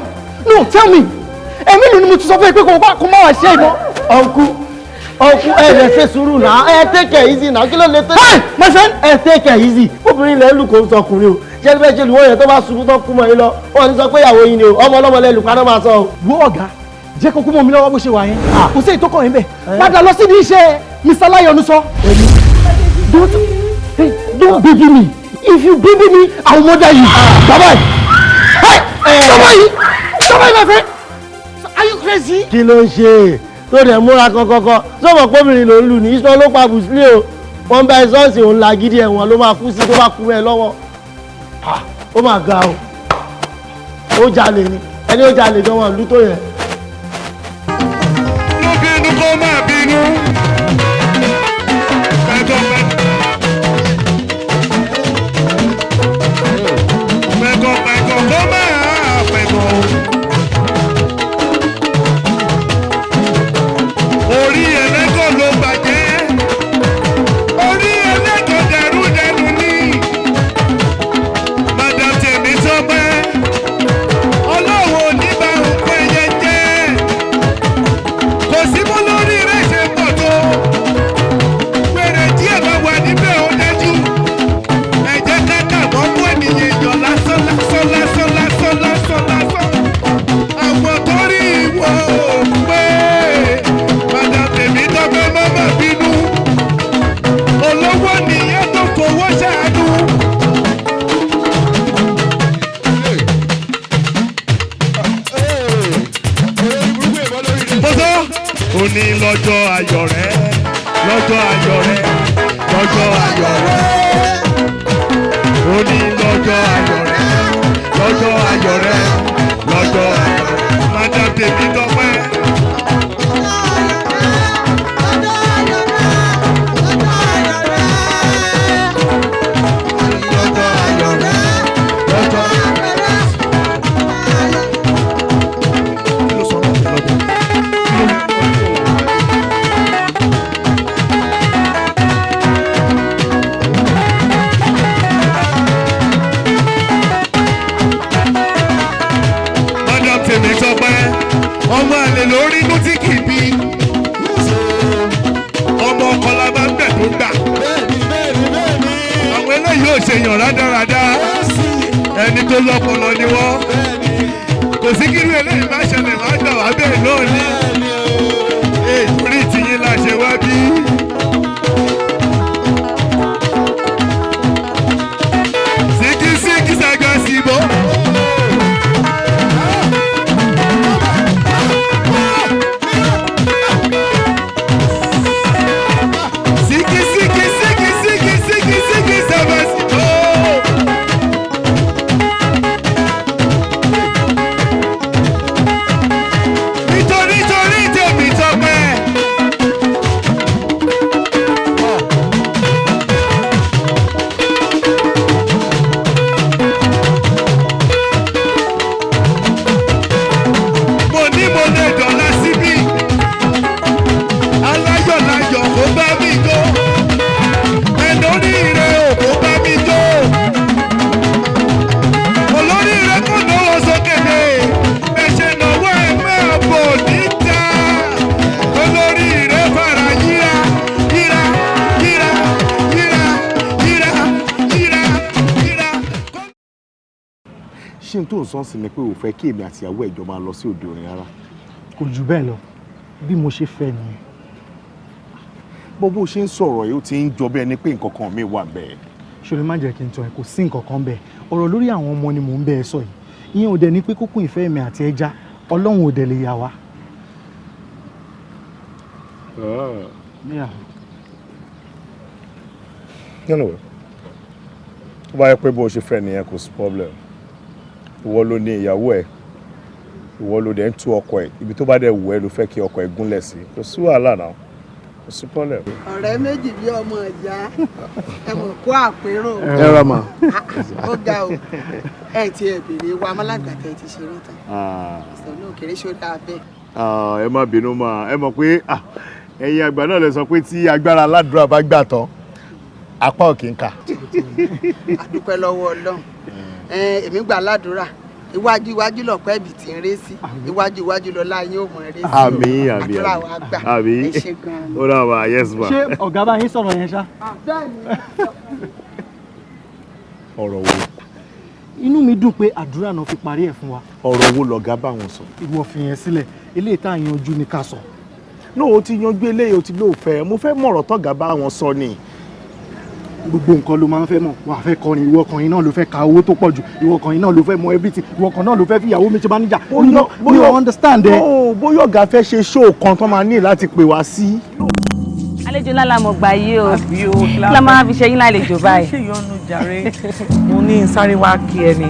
No, tell me. Ẹ̀mélòó ni mo ti sọ fún ẹ pé kò má wá ṣe ìmọ̀? Uncle, uncle, ẹ lè ṣe sùúrù náà, ẹ take it easy náà, kí ló lè tẹ́. Hey, my friend. Ẹ take it easy, obìnrin lẹ́ lù kó ń sọkùnrin o, ṣé ẹni bẹ́ẹ̀ ṣe lù wọ́n yẹn tó bá ṣubú tó kú mọ́ yín lọ, wọ́n ní sọ pé ìyàwó yín ni o, ọmọ ọlọ́mọ lẹ́ lù pa náà máa sọ o. Wo ọ̀gá, jẹ́ kó kú mọ́ mi lọ́wọ́ bó ṣe wà yẹn. Kò sí èyí tó kàn yín bẹ́ẹ̀. Padà lọ síbi iṣẹ́ Mr. Láyọ̀nù sọ. Don't, hey, don't baby me. If you baby me, I will murder you. Bye bye. Hey, bye bye. Bye bye, my friend. Are you crazy? Kí ló ń ṣe tó dẹ̀ múra kankankan sọ́mọ̀ pọ́bìnrin ló ń lù ní iṣan ló pa bùsùlì o, wọ́n bá ẹ sọ́ọ̀sì òun lagídí ẹ̀wọ̀n ló máa kú sí tó bá kú ẹ lọ́wọ́. Ó máa ga o, ó jalè ni, ẹni ó jalè gan wọn lù tó yẹn. Ló bínú kó máa bínú. Pẹ̀gàn pẹ̀gàn pẹ̀gàn kó máa pẹ̀gàn o. Orí ẹlẹ́gàn ló bàjẹ́, orí ẹlẹ́gàn dẹrúdẹrù ni. Madam tèmi sọ pé ọlọ́wọ́ oníbàárù pé yẹn jẹ́. Kò sí bó lórí rẹ̀ ṣe pọ̀ tó. Wèrè díẹ̀ bá wà níbẹ̀ ó dájú. Ẹ jẹ́ ká kà wọ́n mú ènìyàn yọ̀ lásán lásán lásán lásán lásán lásán. Àwọn tó rí ìwọ ò pé. Madam tèmi tọ́pẹ́ mọ́mọ́ bínú. Olówó nìyẹn tó fowó ṣàánú. Bọ́sọ́. Ó ní lọ́jọ́ ayọ̀ rẹ̀, lọ́jọ́ ayọ̀ rẹ̀, lọ́jọ́ ayọ̀ rẹ̀. Ó ní lọ́jọ́ ayọ̀ rẹ̀, lọ́jọ́ ayọ̀ rẹ̀, lọ́jọ́ ayọ̀ rẹ̀. Madam tèmi tọ́pẹ́. Lọ́jọ́ ayọ̀ rẹ̀, lọ́jọ́ ayọ̀ rẹ̀. Madam tèmi tọ́pẹ́, ọmọ àlè lórí inú tí kì í bí. Ọmọ ọkọ la máa ń bẹ̀ tó gbà. Àwọn eléyìí ò ṣèyàn rádaràda. Ẹni tó lọ́pọlọ ni wọ́n. Kò sí kí irú eléyìí má ṣẹlẹ̀ má gbà wá bẹ́ẹ̀ náà ni. Orí tiyín la ṣe wá bí. Síkí síkí saga síbò. Siki siki siki siki siki siki saba sibo. Nítorí torí tèmi tọpẹ́. Mo ní mo lè dọ̀la síbí. Aláyọ̀láyọ̀ kó bá mi jó. Ẹlóríire ò kó bá mi jó. Olóríire kò náwó sókè dé. Ẹ̀ṣẹ̀ náwó ẹ̀ máa bò níta. Olóríire fara yíra yíra yíra yíra yíra yíra yíra. Ṣé n tó ń sọ sí ni pé o fẹ́ kí èmi àti ìyàwó ẹ̀ jọ máa lọ sí òde orin rárá? Kò jù bẹ́ẹ̀ lọ, bí mo ṣe fẹ́ nìyẹn. Bó ṣe ń sọ̀rọ̀ yìí, ó ti ń jọ bí ẹni pé nǹkan kan mi wà bẹ́ẹ̀. Ṣòro má jẹ́ kí n tọ́ ẹ, kò sí nǹkan kan bẹ́ẹ̀. Ọ̀rọ̀ lórí àwọn ọmọ ni mò ń bẹ́ ẹ sọ yìí. Ìyẹn ò dẹ̀ ní pé kókún ìfẹ́ mi àti ẹja, Ọlọ́run ò dẹ̀ lè yà wá. Yeah. Anyway, tó bá yẹ pé bó o ṣe fẹ́ nìyẹn, kò sí problem. Ìwọ ló ní ìyàwó ẹ̀, ìwọ ló dẹ̀ ń tú ọkọ ẹ̀, ibi tó bá dẹ̀ wù ẹ́ ló fẹ́ kí ọkọ ẹ̀ gúnlẹ̀ sí. Kò sí wàhálà náà, kò sí problem. Ọ̀rẹ́ méjì bí ọmọ ìyá, ẹ mọ̀ kó àpérò. Ẹ rà mà. Ó ga o, ẹ ti ẹ béèrè wa mọ́lágbàtà ẹ ti ṣeré tán. Ìsọ̀nù òkèrè ṣó dáa bẹ́ẹ̀. Ẹ má bínú mà, ẹ mọ̀ pé ẹ̀yin àgbà náà lè sọ pé tí agbára aládùúrà bá gbà tán, apá ò kì í kà. A dúpẹ́ lọ́wọ́ Ọlọ́run. Èmi gbà ládùúrà Iwájú iwájú lọ̀pẹ́ ẹ̀bì tí ń ré sí, iwájú iwájú lọ́lá yín ò mọ̀ ré sí o. Àmín, àmín. Àdúrà wa gbà. Àmín. Ẹ ṣé gan-an ni. Ó dà wá, yes ma. Ṣé ọ̀gá bá yín sọ̀rọ̀ yẹn ṣá? Ọ̀rọ̀ wo? Inú mi dùn pé àdúrà náà fi parí ẹ̀ fún wa. Ọ̀rọ̀ wo lọ̀gá bá wọn sọ? Ìwọ fi yẹn sílẹ̀, eléyìí tá à ń yanjú ni ká sọ. No, o ti yanjú eléyìí, o ti lóòfẹ́. Mo fẹ́ mọ̀rọ̀ tọ́gà bá wọn sọ ni. Gbogbo nǹkan ló máa ń fẹ́ mọ̀. Wà á fẹ́ kọrin, ìwọ ọkùnrin náà ló fẹ́ ka owó tó pọ̀ jù, ìwọ ọkùnrin náà ló fẹ́ mọ everything, ìwọ ọkùnrin náà ló fẹ́ fìyàwó mi ṣe bá níjà. Mi ò understand ẹ. No, bóyá ọ̀gá fẹ́ ṣe show kan tó máa ní láti pè wá sí. Àlejò ńlá la mọ̀ gbà yìí o. Àbí o, Kí la máa fi ṣe yín lálejò báyìí? Ṣé ìyọnu jàre? Mo ní n sáré wá kí ẹ ni.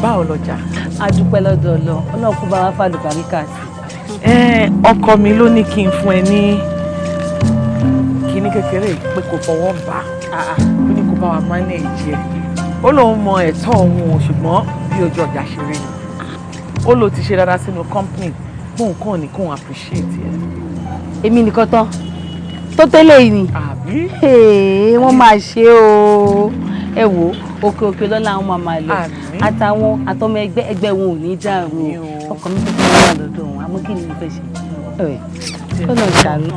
Báwo lọjà? A dúpẹ́ lọ́dọ̀ Ọlọ́run. Ọlọ́run kó bá wa fàlùbáríkà sí. Ẹ ọkọ mi ló ní kí n fún ẹ ní kíní kékeré pé kò fọwọ́ bà á. Ó ní kó bá wa manage ẹ. Ó lóun mọ ẹ̀tọ́ òun o, ṣùgbọ́n bí ojú ọjà ṣe rí ni. Ó ló ti ṣe dáadáa sínú company, fóun kàn ní kóun appreciate ẹ. Èmi nìkan tán tó tẹ́lẹ̀ yìí ni. Àbí? Wọ́n máa ṣe o. Ẹ wo, òkè òkè lọ́la àwọn máa máa lọ. Àtàwọn àtọmọ ẹgbẹ́ ẹgbẹ́ wọn ò ní dàrú o. Ọkàn mi tó fẹ́ wà lọ́dọ̀ wọn, àmọ́ kí ni mo fẹ́ ṣe? Kọ́nà ìṣàánú.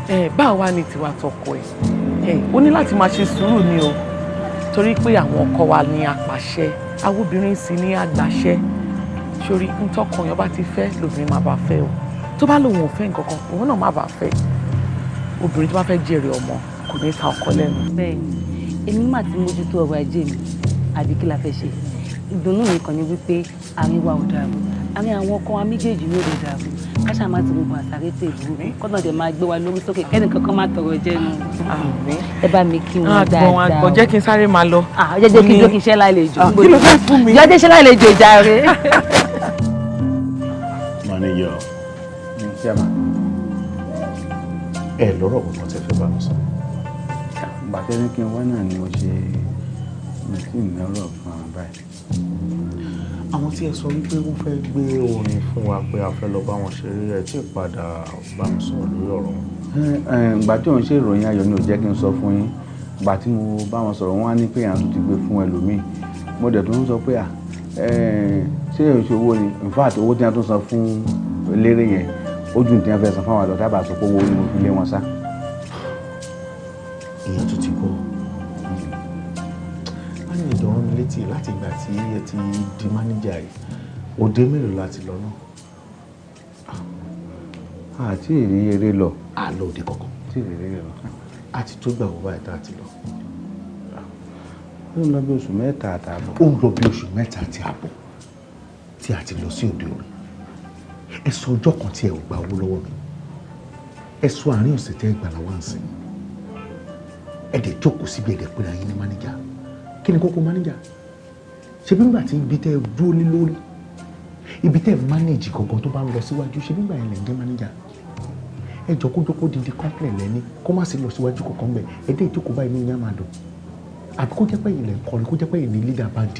Ẹ báwo wá ní tiwa tọkọ ẹ? Ẹ ó ní láti máa ṣe sùúrù ni o, torí pé àwọn ọkọ wa ní apàṣẹ, àwọn obìnrin sì ní àgbàṣẹ. Sórí ntọ́kàn yẹn bá ti fẹ́ lóbìnrin máa bá fẹ́ o. Tó bá lòun ò fẹ́ nǹkan kan, òun náà má bàa fẹ́. Obìnrin tó bá fẹ́ jèrè ọmọ kò ní ta ọkọ lẹ́nu. Bẹ́ẹ̀ni, èmi mà ti mójútó ọrọ̀ ajé mi, àbí kí la fẹ́ ṣe? Ìdùnnú mi kàn ní wípé àárín wa ò dàrú, àárín àwọn ọkọ wa méjèèjì ló lè dàrú. Ká ṣáà má ti gbogbo àsáré tó ìburú, kọ́nà dẹ̀ máa gbé wa lórí sókè, kẹ́nì kankan má tọrọ jẹ́ nu. Àmín. Ẹ bá mi kí wọn dáadáa. Àgbọ̀n àgbọ̀n, jẹ́ kí n sáré máa lọ. Jẹ́ jẹ́ kí n dókun iṣẹ́ lálejò. Kí ló fẹ́ fún mi? Jẹ́ iṣẹ́ lálejò jàre. Manager. Ẹ lọ́rọ̀ kankan tẹ́ fẹ́ bá mi sọ. Bàtẹ́ ní kí n wá náà ni mo ṣe mi tí ì lọ́rọ̀ fún àwọn báyìí. Àwọn tí ẹ sọ wípé wọ́n fẹ́ gbé orin fún wa pé a fẹ́ lọ bá wọn ṣeré, ẹ tí ì padà bá mi sọ̀rọ̀ lórí ọ̀rọ̀ wọn. Ìgbà tí òun ṣe ìròyìn ayọ̀ ni ò jẹ́ kí n sọ fún yín. Ìgbà tí mo bá wọn sọ̀rọ̀, wọ́n á ní pé àwọn tó ti gbé fún ẹlòmíì. Mo dẹ̀ tún sọ pé à ṣé ìṣòwò ni, in fact owó tí wọ́n tún san fún eléré yẹn ó jù tí wọ́n fẹ́ san fáwọn àlọ́ tábà sọ pé owó ni mo fi lé wọn sá. Ìyẹn tó ti gbọ́. Wọ́n ní ìdánwò mi létí láti ìgbà tí ẹ ti di mánéjà yìí. Òde mélòó la ti lọ náà? Àti ìrí eré lọ. A lọ òde kankan. Àti ìrí eré lọ. A ti tó gbà wọ́n báyìí tá a ti lọ. Ó ń lọ bí oṣù 3 àtààbọ̀. Ó ń lọ bí oṣù 3 àti àbọ̀ tí a ti lọ sí òde orin. Ẹ sọ ọjọ́ kan tí ẹ ò gba owó lọ́wọ́ mi. Ẹ sọ àárín ọ̀sẹ̀ tẹ́ ẹ gbà láwọn àǹsìn. Ẹ dẹ̀ jókòó síbi, ẹ dẹ̀ pera yín ní mánéjà. Kí ni kókó mánéjà? Ṣé bí nígbà tí ibi tẹ́ ẹ dúró lé lórí, ibi tẹ́ ẹ mánéjì gangan tó bá ń lọ síwájú, ṣé nígbà yẹn lè ń jẹ́ mánéjà? Ẹ jọ kó jókòó dídí kọ́ńpìlẹ̀ lẹ́ni, kó má sì lọ síwájú kankan bẹ̀. Ẹ dé ìjókòó báyìí ní ìyá máa dùn. Àbí kó jẹ́ pé ẹ̀yin lẹ̀ ń kọrin, kó jẹ́ pé ẹ̀yin ní leader band,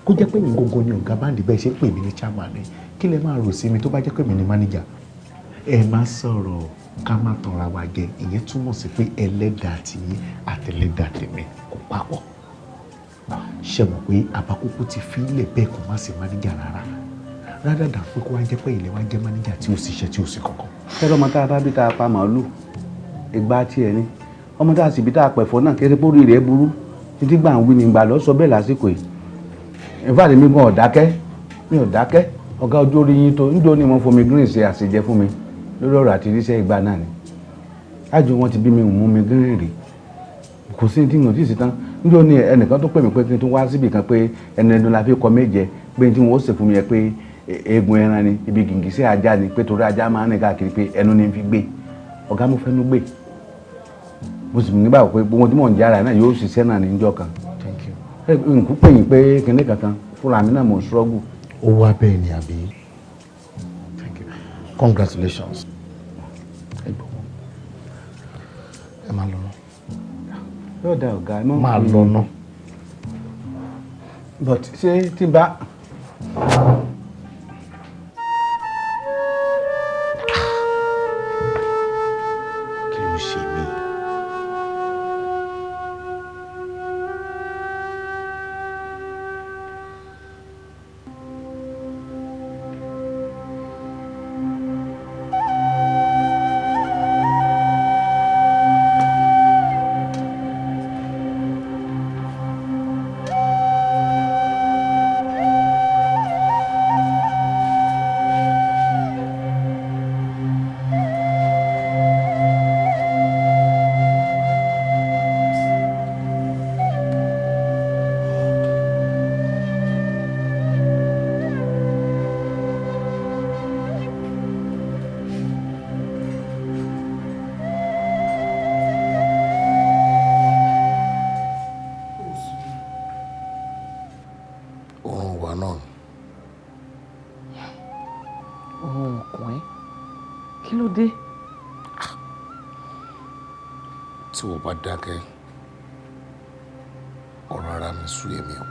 kó jẹ́ pé ẹ̀yin gangan ni ọ̀gá band bẹ́ẹ̀ ṣe ń pè mí ní chairman ni. Kí lẹ máa rò sí mi tó bá jẹ́ pé mi ní mánéjà? Ẹ má sọ̀rọ̀ ká má tanra wa jẹ. Ìyẹn túmọ̀ sí pé ẹlẹ́dàá tiyín àtẹlẹ́dàá tèmi kò papọ̀. Ṣé mọ̀ pé àbákúkú ti fi ilẹ̀ bẹ́ẹ̀ kó má sí mánéjà rárá? Rárá dà pé kó wá jẹ́ pé ilẹ̀ wá jẹ́ mánéjà tí ò síṣẹ́ tí ò sí kankan. Ṣé ọmọ tá a bá bí tá a pa màálù ìgbà tiẹ̀ ni, ọmọ tá a sì bí tá a pẹ̀fọ́ náà kí ẹ ti pórí rẹ̀ burú títí gbà ń wí ni ìgbà lọ sọ bẹ́ẹ̀ lásìkò yìí. In fact mi gan ò dákẹ́, mi ò dákẹ́. Ọ̀gá ojú orí yín tó ń jó ni mo fomi green ṣe àṣejẹ fún mi lórí ọ̀rọ̀ àti iṣẹ́ ìgbà náà ni. Ájò wọn ti bí mi mú mi green rí. Kò sí tí n ò tí ì sí tán. Níjó ni ẹnìkan tó pè mí pé kí n tún wá síbì kan pé ẹnu ẹnu la fi kọ méje pé tí wọn ó ṣe fún mi yẹn pé eegun ẹran ni, ibi gìgísẹ̀ ajá ni, pé torí ajá máa ń rìn káàkiri pé ẹnu ni fi gbé. Ọ̀gá mo fẹ́nu gbé. Mo sì nígbà pé gbogbo tí mò ń jára náà yóò ṣiṣẹ́ náà níjọ́ kan. Thank you. Nkú pè yín pé kinní kankan fúnra mi náà mò ń struggle. Ó wá bẹ́ẹ̀ ni àbí? Thank you. Congratulations. Ẹ gbọ́ wọn. Ẹ máa lọ náà. Yóò da ọ̀gá ẹ mọ́. Máa lọ náà. But ṣé tí n bá. Kí ló ń ṣe mí? Òun òkun ẹ́. Kí ló dé? Tí wọ́n bá dákẹ́, ọ̀rọ̀ ara mi sú èmi o.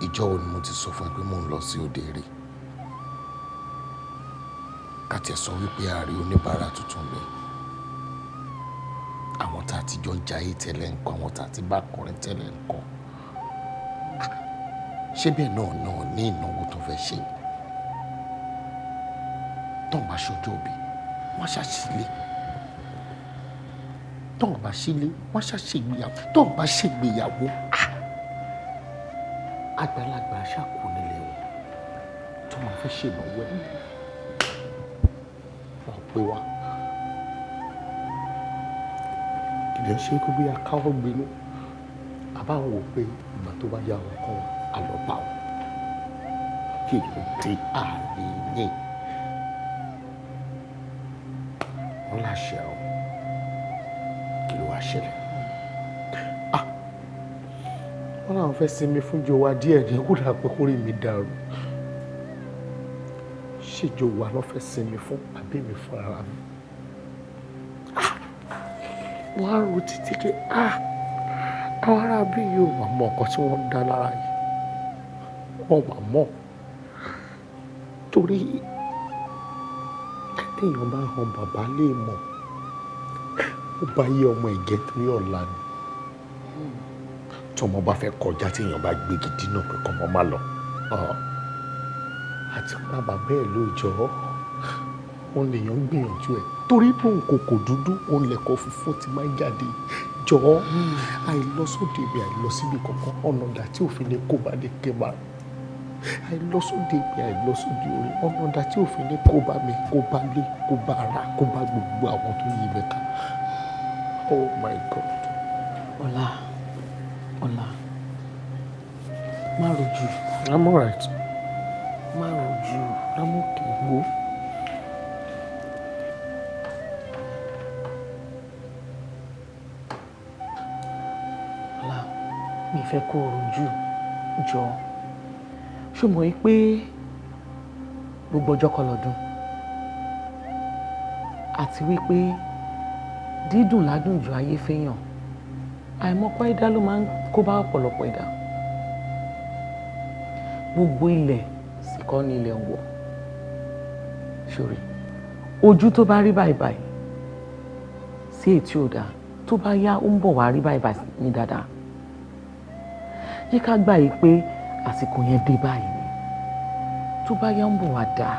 Ìjọ́ wo ni mo ti sọ fún ẹ pé mò ń lọ sí òde eré? Ká tiẹ̀ sọ wípé a rí oníbàárà tuntun mi. Àwọn tá a ti jọ ń jayé tẹ́lẹ̀ ń kọ́, àwọn tá a ti bá kọrin tẹ́lẹ̀ ń kọ́. Ṣé bẹ́ẹ̀ náà náà ní ìnáwó tó fẹ́ ṣe? Tọ́n bá ṣọjọ́ òbí, wọ́n ṣàṣìlẹ̀. Tọ́n bá sílé, wọ́n ṣàṣègbéyàwó. Tọ́n bá ṣègbéyàwó, àgbàlagbà ṣàkó nílé wọn tó máa fẹ́ ṣènáwó ẹ̀. Wọ́n pè wá. Kìdí ṣe kó bí akáwọ́ gbinú. A bá ń wò pé ìgbà tó bá yá wọn kọ́ wọn, a lọ bá wọn. Kí ló dé àárín yín? Wọ́n láṣẹ o. Kí ló wá ṣẹlẹ̀? Ah! Wọ́n láwọn fẹ́ sinmi fún Jọ̀wá díẹ̀ ní kó dà pé kórìí mi dàrú. Ṣé Jọ̀wá ló fẹ́ sinmi fún àbí mi fún ara mi? Ah! Wọ́n á ro títí pé ah! Àwọn ará bí yóò wà mọ nǹkan tí wọ́n ń dá lára yìí. Wọ́n wà mọ̀. Torí téèyàn bá han bàbá lè mọ̀, ó bá yé ọmọ ẹ̀gẹ́ torí ọ̀la ni. Tọmọ bá fẹ́ kọjá téèyàn bá gbégi dínà pé kọ́mọ má lọ. Àti pa bàbá ẹ̀ lóòjọ́, òun lèèyàn ń gbìyànjú ẹ̀. Torí bóun kòkò dúdú, òun lẹ̀kọ́ funfun ti máa ń jáde. Jọ̀ọ́, àìlọsóde mi, àìlọsíbi kankan, ọ̀nà dà tí òfin ní kó bá ní ké máa. Àìlọsóde mi, àìlọsóde orin, ọ̀nà dà tí òfin ní kó bá mi, kó bá lé, kó bá ara, kó bá gbogbo àwọn tó yí mi ká. Oh my God. Ọlá, Ọlá, má rojú. I'm alright. Má rojú. I'm okay. Wo. Ọlá, mi fẹ́ kó o rojú, jọ. Ṣé o mọ̀ yí pé gbogbo ọjọ́ kọ́ lọ́dún? Àti wípé dídùn ládùn ju ayé fẹ́yàn. Àìmọ̀pọ̀ ẹ̀dá ló máa ń kó bá ọ̀pọ̀lọpọ̀ ẹ̀dá. Gbogbo ilẹ̀ sì kọ́ ni ilẹ̀ ń wọ̀. Ṣòrí, ojú tó bá rí báyìí báyìí sí èyí tí ò dáa, tó bá yá ó ń bọ̀ wá rí báyìí báyìí ní dáadáa. Yí ká gbà yí pé àsìkò yẹn dé báyìí ni. Tó bá yá ó ń bọ̀ wá dáa.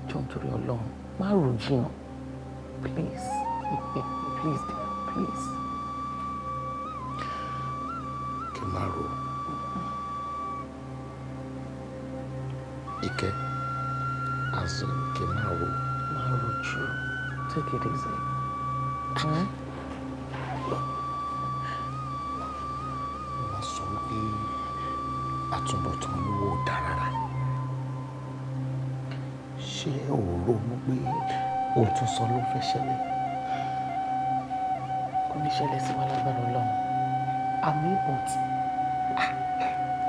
Jọ̀ọ́ nítorí Ọlọ́run, má rò jìnnà. Please, please, dear, please. Kí n má ro. Ike, as in kí n má ro. Má rojú. Take it easy. Wọ́n sọ wípé àtúbọ̀tán olówó ò dáa rárá. Ṣé o ronú pé ohun tó sọ ló fẹ́ ṣẹlẹ̀? Kò ní ṣẹlẹ̀ sí wa lágbára Ọlọ́run. Àmì but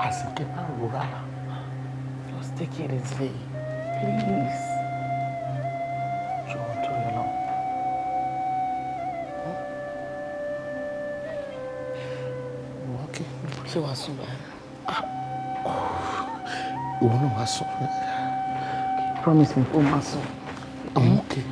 àsìkò má ro rárá. Just take it easy, please. Jọ̀ọ́ nítorí Ọlọ́run. Okay. Ṣé wàá sùn báyìí? Ìwọ náà wàá sùn. Promise me, ó máa sùn. I'm okay.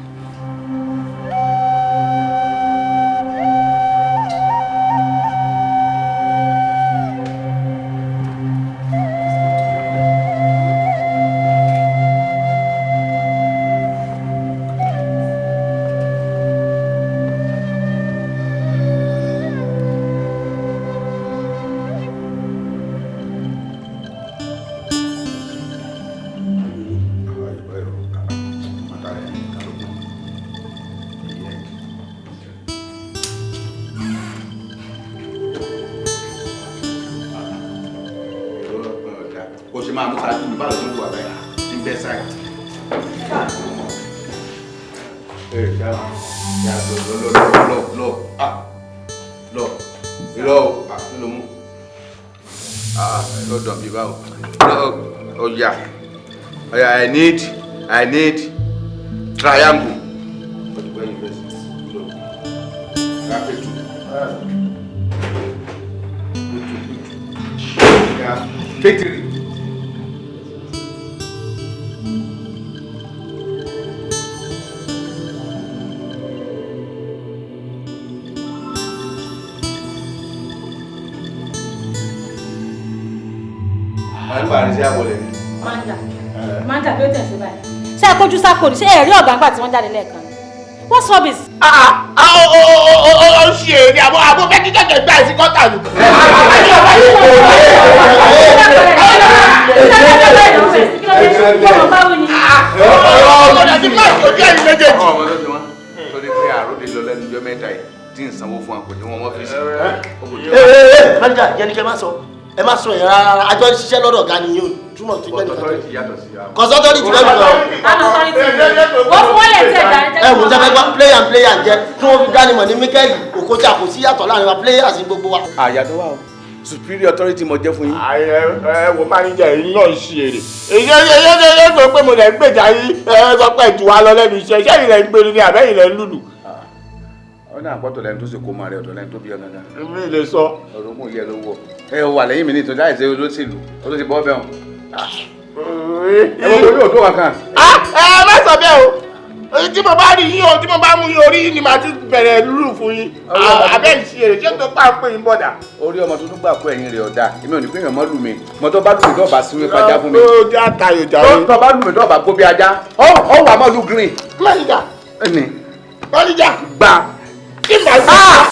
Kó ṣe máa mú ṣáájú mi, báwo ló ń wà báyìí ní bẹ́ẹ̀ sáì. Ẹ ṣá yà lọ lọ lọ lọ lọ ah lọ irọ́ o, ah kí ló mú. Ah, lọ́dọ̀ bíi báwo. Ọ̀yà ọ̀yà, I need triangle. Two. Yeah. Take three. Àlùbà àrísí àbọ̀lẹ̀. Manager, manager, kí ló tẹ̀ sí báyìí? Ṣé ẹ kójú sápò ni? Ṣé ẹ rí ọ̀gá ńgbà tí wọ́n jáde lẹ́ẹ̀kan ni? What's rubbish? Ó ṣe èrè àbọ̀ fẹ́ kí kẹ̀kẹ́ gbà sí kọ́tà ni. Ọmọ tó ti wọn torí pé àròdé lọ lẹ́nu ọjọ́ 3 yìí tí ń sanwó fún àpò ní wọn ọ́fíìsì. Ee, manager, yẹn ni kẹ́ máa sọ, ẹ má sọ yẹn rárá. Àjọ ń ṣiṣẹ́ lọ́dọ̀ ọ̀gá ni yóò túmọ̀ sí pẹ́ẹ́nì kan. Authority yàtọ̀ sí àwọn. Kò sọ́tọ́rì ti bẹ́ẹ̀ lọ. Wọ́n fún wọ́n lè tẹ̀ dárí. Ẹ wò sẹ́fẹ́ gbọ́, player and player jẹ́ kí wọ́n fi dánimọ̀ ní Mikel Okocha, kò sí yàtọ̀ láàrin wa, players ní gbogbo wa. Àyàtọ̀ wà o, superior authority mo jẹ́ fún yín. Ẹ wo manager yìí náà ṣe èrè. Èyí ẹ ẹ sọ pé mo lè ń gbèjà yín, ẹ sọ pé jù wá lọ lẹ́nu iṣẹ́, iṣẹ́ yìí lẹ ń gbèrú ni àbẹ́yìn lẹ ń lùlù. Ọ̀nà àpọ̀tọ̀ lẹ́nu tó ṣe kó máa rẹ ọ̀tọ̀ lẹ́nu tó bí ọ̀nà náà. Mi lè sọ. Ọ̀rọ̀ mú yẹ ló wọ̀. Ẹ wà lẹ́yìn mi ní ìtọ́jú àìsè olóṣèlú ó tó ti bọ́ bẹ́ẹ̀ hàn. Ẹ wọ́n torí òtó kankan. Ẹ má sọ bẹ́ẹ̀ o, tí mo bá rí yín o, tí mo bá mú yín orí yín ni màá ti bẹ̀rẹ̀ lùlù fún yín. Abẹ́ ìṣe èrè ṣé tó pa ń pè yín bọ̀dà. Orí ọmọ tuntun gbà kó ẹ̀yìn rẹ̀ ọ̀dà, èmi ò ní pé èèyàn mọ́ lù mí mọ́ tó bá lù mí tó bá sinmi pajá fún mi. Ó jẹ́ àtayò jàre. Tó bá lù mí tó bá gbó bí ajá ọ wà mọ́ lu green. Manager. Ẹni. Manager. Gbà. Kí n bá gbà.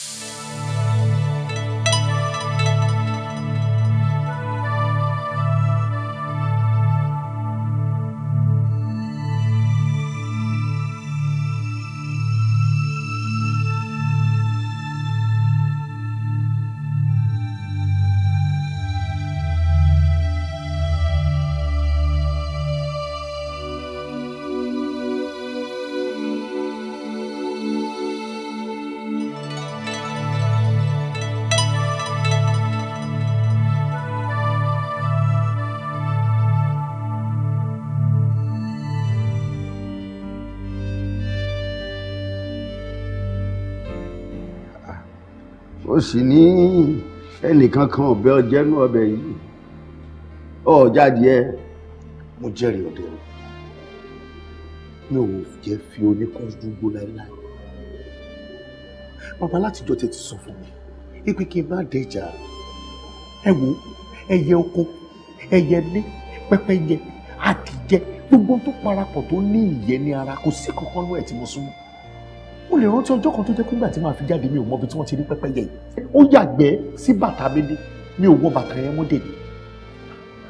Ó sì ní ẹnìkan kan ọbẹ̀ ọjẹ́nú ọbẹ̀ yìí ọ̀ jáde ẹ. Mo jẹ́rìí ọdẹ o, mi ò jẹ́ fi oníkọ́jú láéláé. Bàbá, látijọ́ tẹ́ ti sọ fún mi ipe kí n má dẹjà. Ẹ wo ẹyẹ oko, ẹyẹ ilé, pẹ́pẹ́yẹ, adìyẹ, gbogbo tó parapọ̀ tó ní ìyẹ́ ní ara, kò sí kankan nú ẹ̀ tí mo súnmọ́. Mo lè rántí ọjọ́ kan tó jẹ́ pé nígbà tí màá fi jáde, mi ò mọ ibi tí wọ́n ti rí pẹ́pẹ́yẹ yìí. Ó yàgbẹ́ sí bàtà mi ní, mi ò wọ bàtà yẹn mọ́ dèní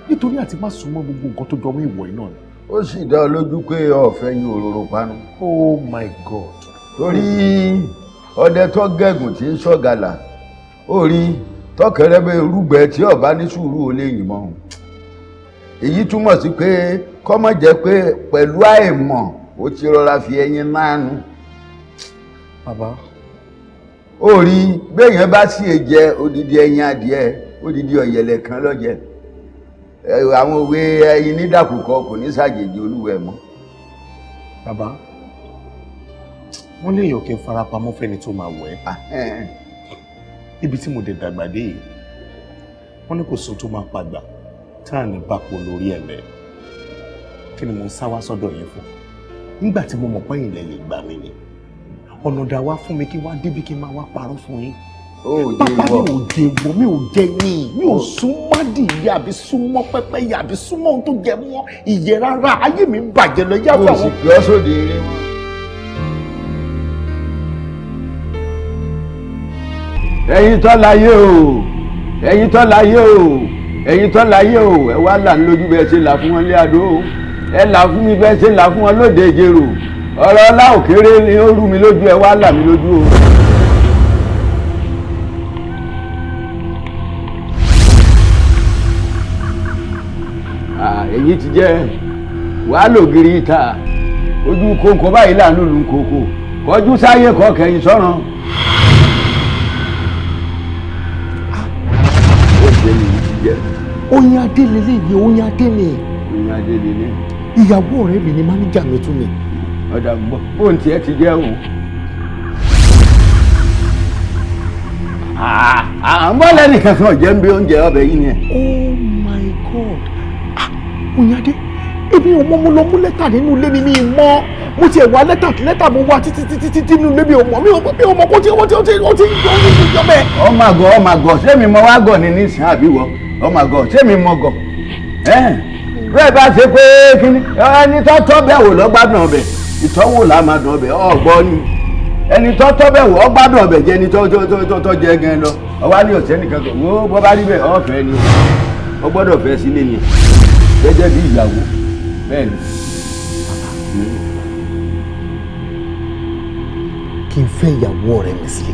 nítorí àti má súnmọ́ gbogbo nǹkan tó jọmọ́ ìwọ̀ yìí náà ni. Ó sì dá ọ lójú pé ọ̀fẹ́ yín òróró panu. Oh my God. Torí ọdẹ tó gẹ̀gùn tí ń ṣọ̀gàlà, ó rí tọkẹrẹ bẹ rúgbẹ tí ọba ní sùúrù ò lè yìnbọn. Èyí túmọ̀ sí pé kọ́mọ̀ jẹ́ pé pẹ̀lú àìmọ̀ ó ti rọra fi ẹyin nánu. Bàbá. Ó rí béèyàn bá sì jẹ odidi ẹyin adìẹ, odidi ọ̀yẹ̀lẹ̀ kan lọ́jẹ̀, àwọn òwe ẹyin nídàkúkọ kò ní ṣàjèjì olúwẹ̀ mọ́. Bàbá, wọ́n lè yàn kí n farapamọ́ fẹ́ni tó máa wẹ̀ ẹ́. Ibi tí mo dé dàgbà dé yìí, wọ́n ní kò sóhun tó máa pàgbà tá à ní bápo lórí ẹ̀mẹ́. Kí ni mo ń sá wá sọ́dọ̀ yín fún nígbà tí mo mọ̀ pé ìlẹ̀ lè gbà mí ni? Ọ̀nà dà wá fún mi kí wá débi kí n máa wá parọ́ fún yín. Bàbá, mi ò jẹ wọ, mi ò jẹ yín, mi ò súnmọ́ adìyẹ àbí súnmọ́ pẹ́pẹ́yẹ àbí súnmọ́ ohun tó jẹ mọ́ ìyẹ́ rárá. Ayé mi ń bàjẹ́ lọ yá. Mo sì pè ọ́ sóde eré wọn. Ẹ̀yin tó láyé o, ẹ̀yin tó láyé o, ẹ̀yin tó láyé o, ẹ wá là ń lójú bẹ́ẹ̀ ṣe là fún wọn lé adó o, ẹ là fún mi bẹ́ẹ̀ ṣe là fún wọn lóde ìjẹrò. Ọ̀rọ̀ ọlá òkèrè ni ó rú mi lójú, ẹ wá là mí lójú o. Èyí ti jẹ́ wàá lògiri ìta ojú kóńkó báyìí là ń lùlù kókó kọjú sáyé kọ kẹ̀yìn sọ́ràn. Ó jẹ́ èyí ti jẹ́. Oyin adé lélẹ́yìí, oyin adé ni. Oyin adé lélẹ́yìí. Ìyàwó ọ̀rẹ́ mi ni mánéjà mi tún ni. Ọ̀dà gbọ́ bóun tiẹ̀ ti jẹ́ òun. À ń bọ́ lẹ́nìkan kan jẹ́ ń bí oúnjẹ ọbẹ̀ yìí ni ẹ̀. Oh my God! Ah, oyin adé, èmi ò mọ, mo lọ mú lẹ́tà nínú ilé ni, mi ì mọ̀. Mo tiẹ̀ wá lẹ́tà lẹ́tà, mo wá títí títí títí nínú ilé, mi ò mọ̀, mi ò mọ̀, mi ò mọ̀ kó tí ó ti ó ti ó ti ń jọ bẹ́ẹ̀. Ọmọ àgọ́, ọmọ àgọ́, ṣé mi mọ wá gọ̀ ni nísìnyí àbí wọ ọmọ àgọ́? Ṣé mi mọ gọ̀ bẹ́ẹ̀ bá ṣe pé kíní ẹni tó tọ́ bẹ́ẹ̀ wò lọ́gbádùn ọbẹ̀, ìtọ́wò là máa dùn ọbẹ̀ ọ̀gbọ́n ni. Ẹni tó tọ́ bẹ́ẹ̀ wò ọgbádùn ọbẹ̀ jẹ́ ẹni tó tó tó jẹ gan lọ. Ọwọ́ á ní ọ̀sẹ̀ nìkan kan wò ó, bọ́ bá rí bẹ́ẹ̀ ọ̀fẹ́ ni o gbọ́dọ̀ fẹ́ sílé ni gẹ́gẹ́ bí ìyàwó bẹ́ẹ̀ ni. Kí n fẹ́ ìyàwó ọ̀rẹ́ mi sílé?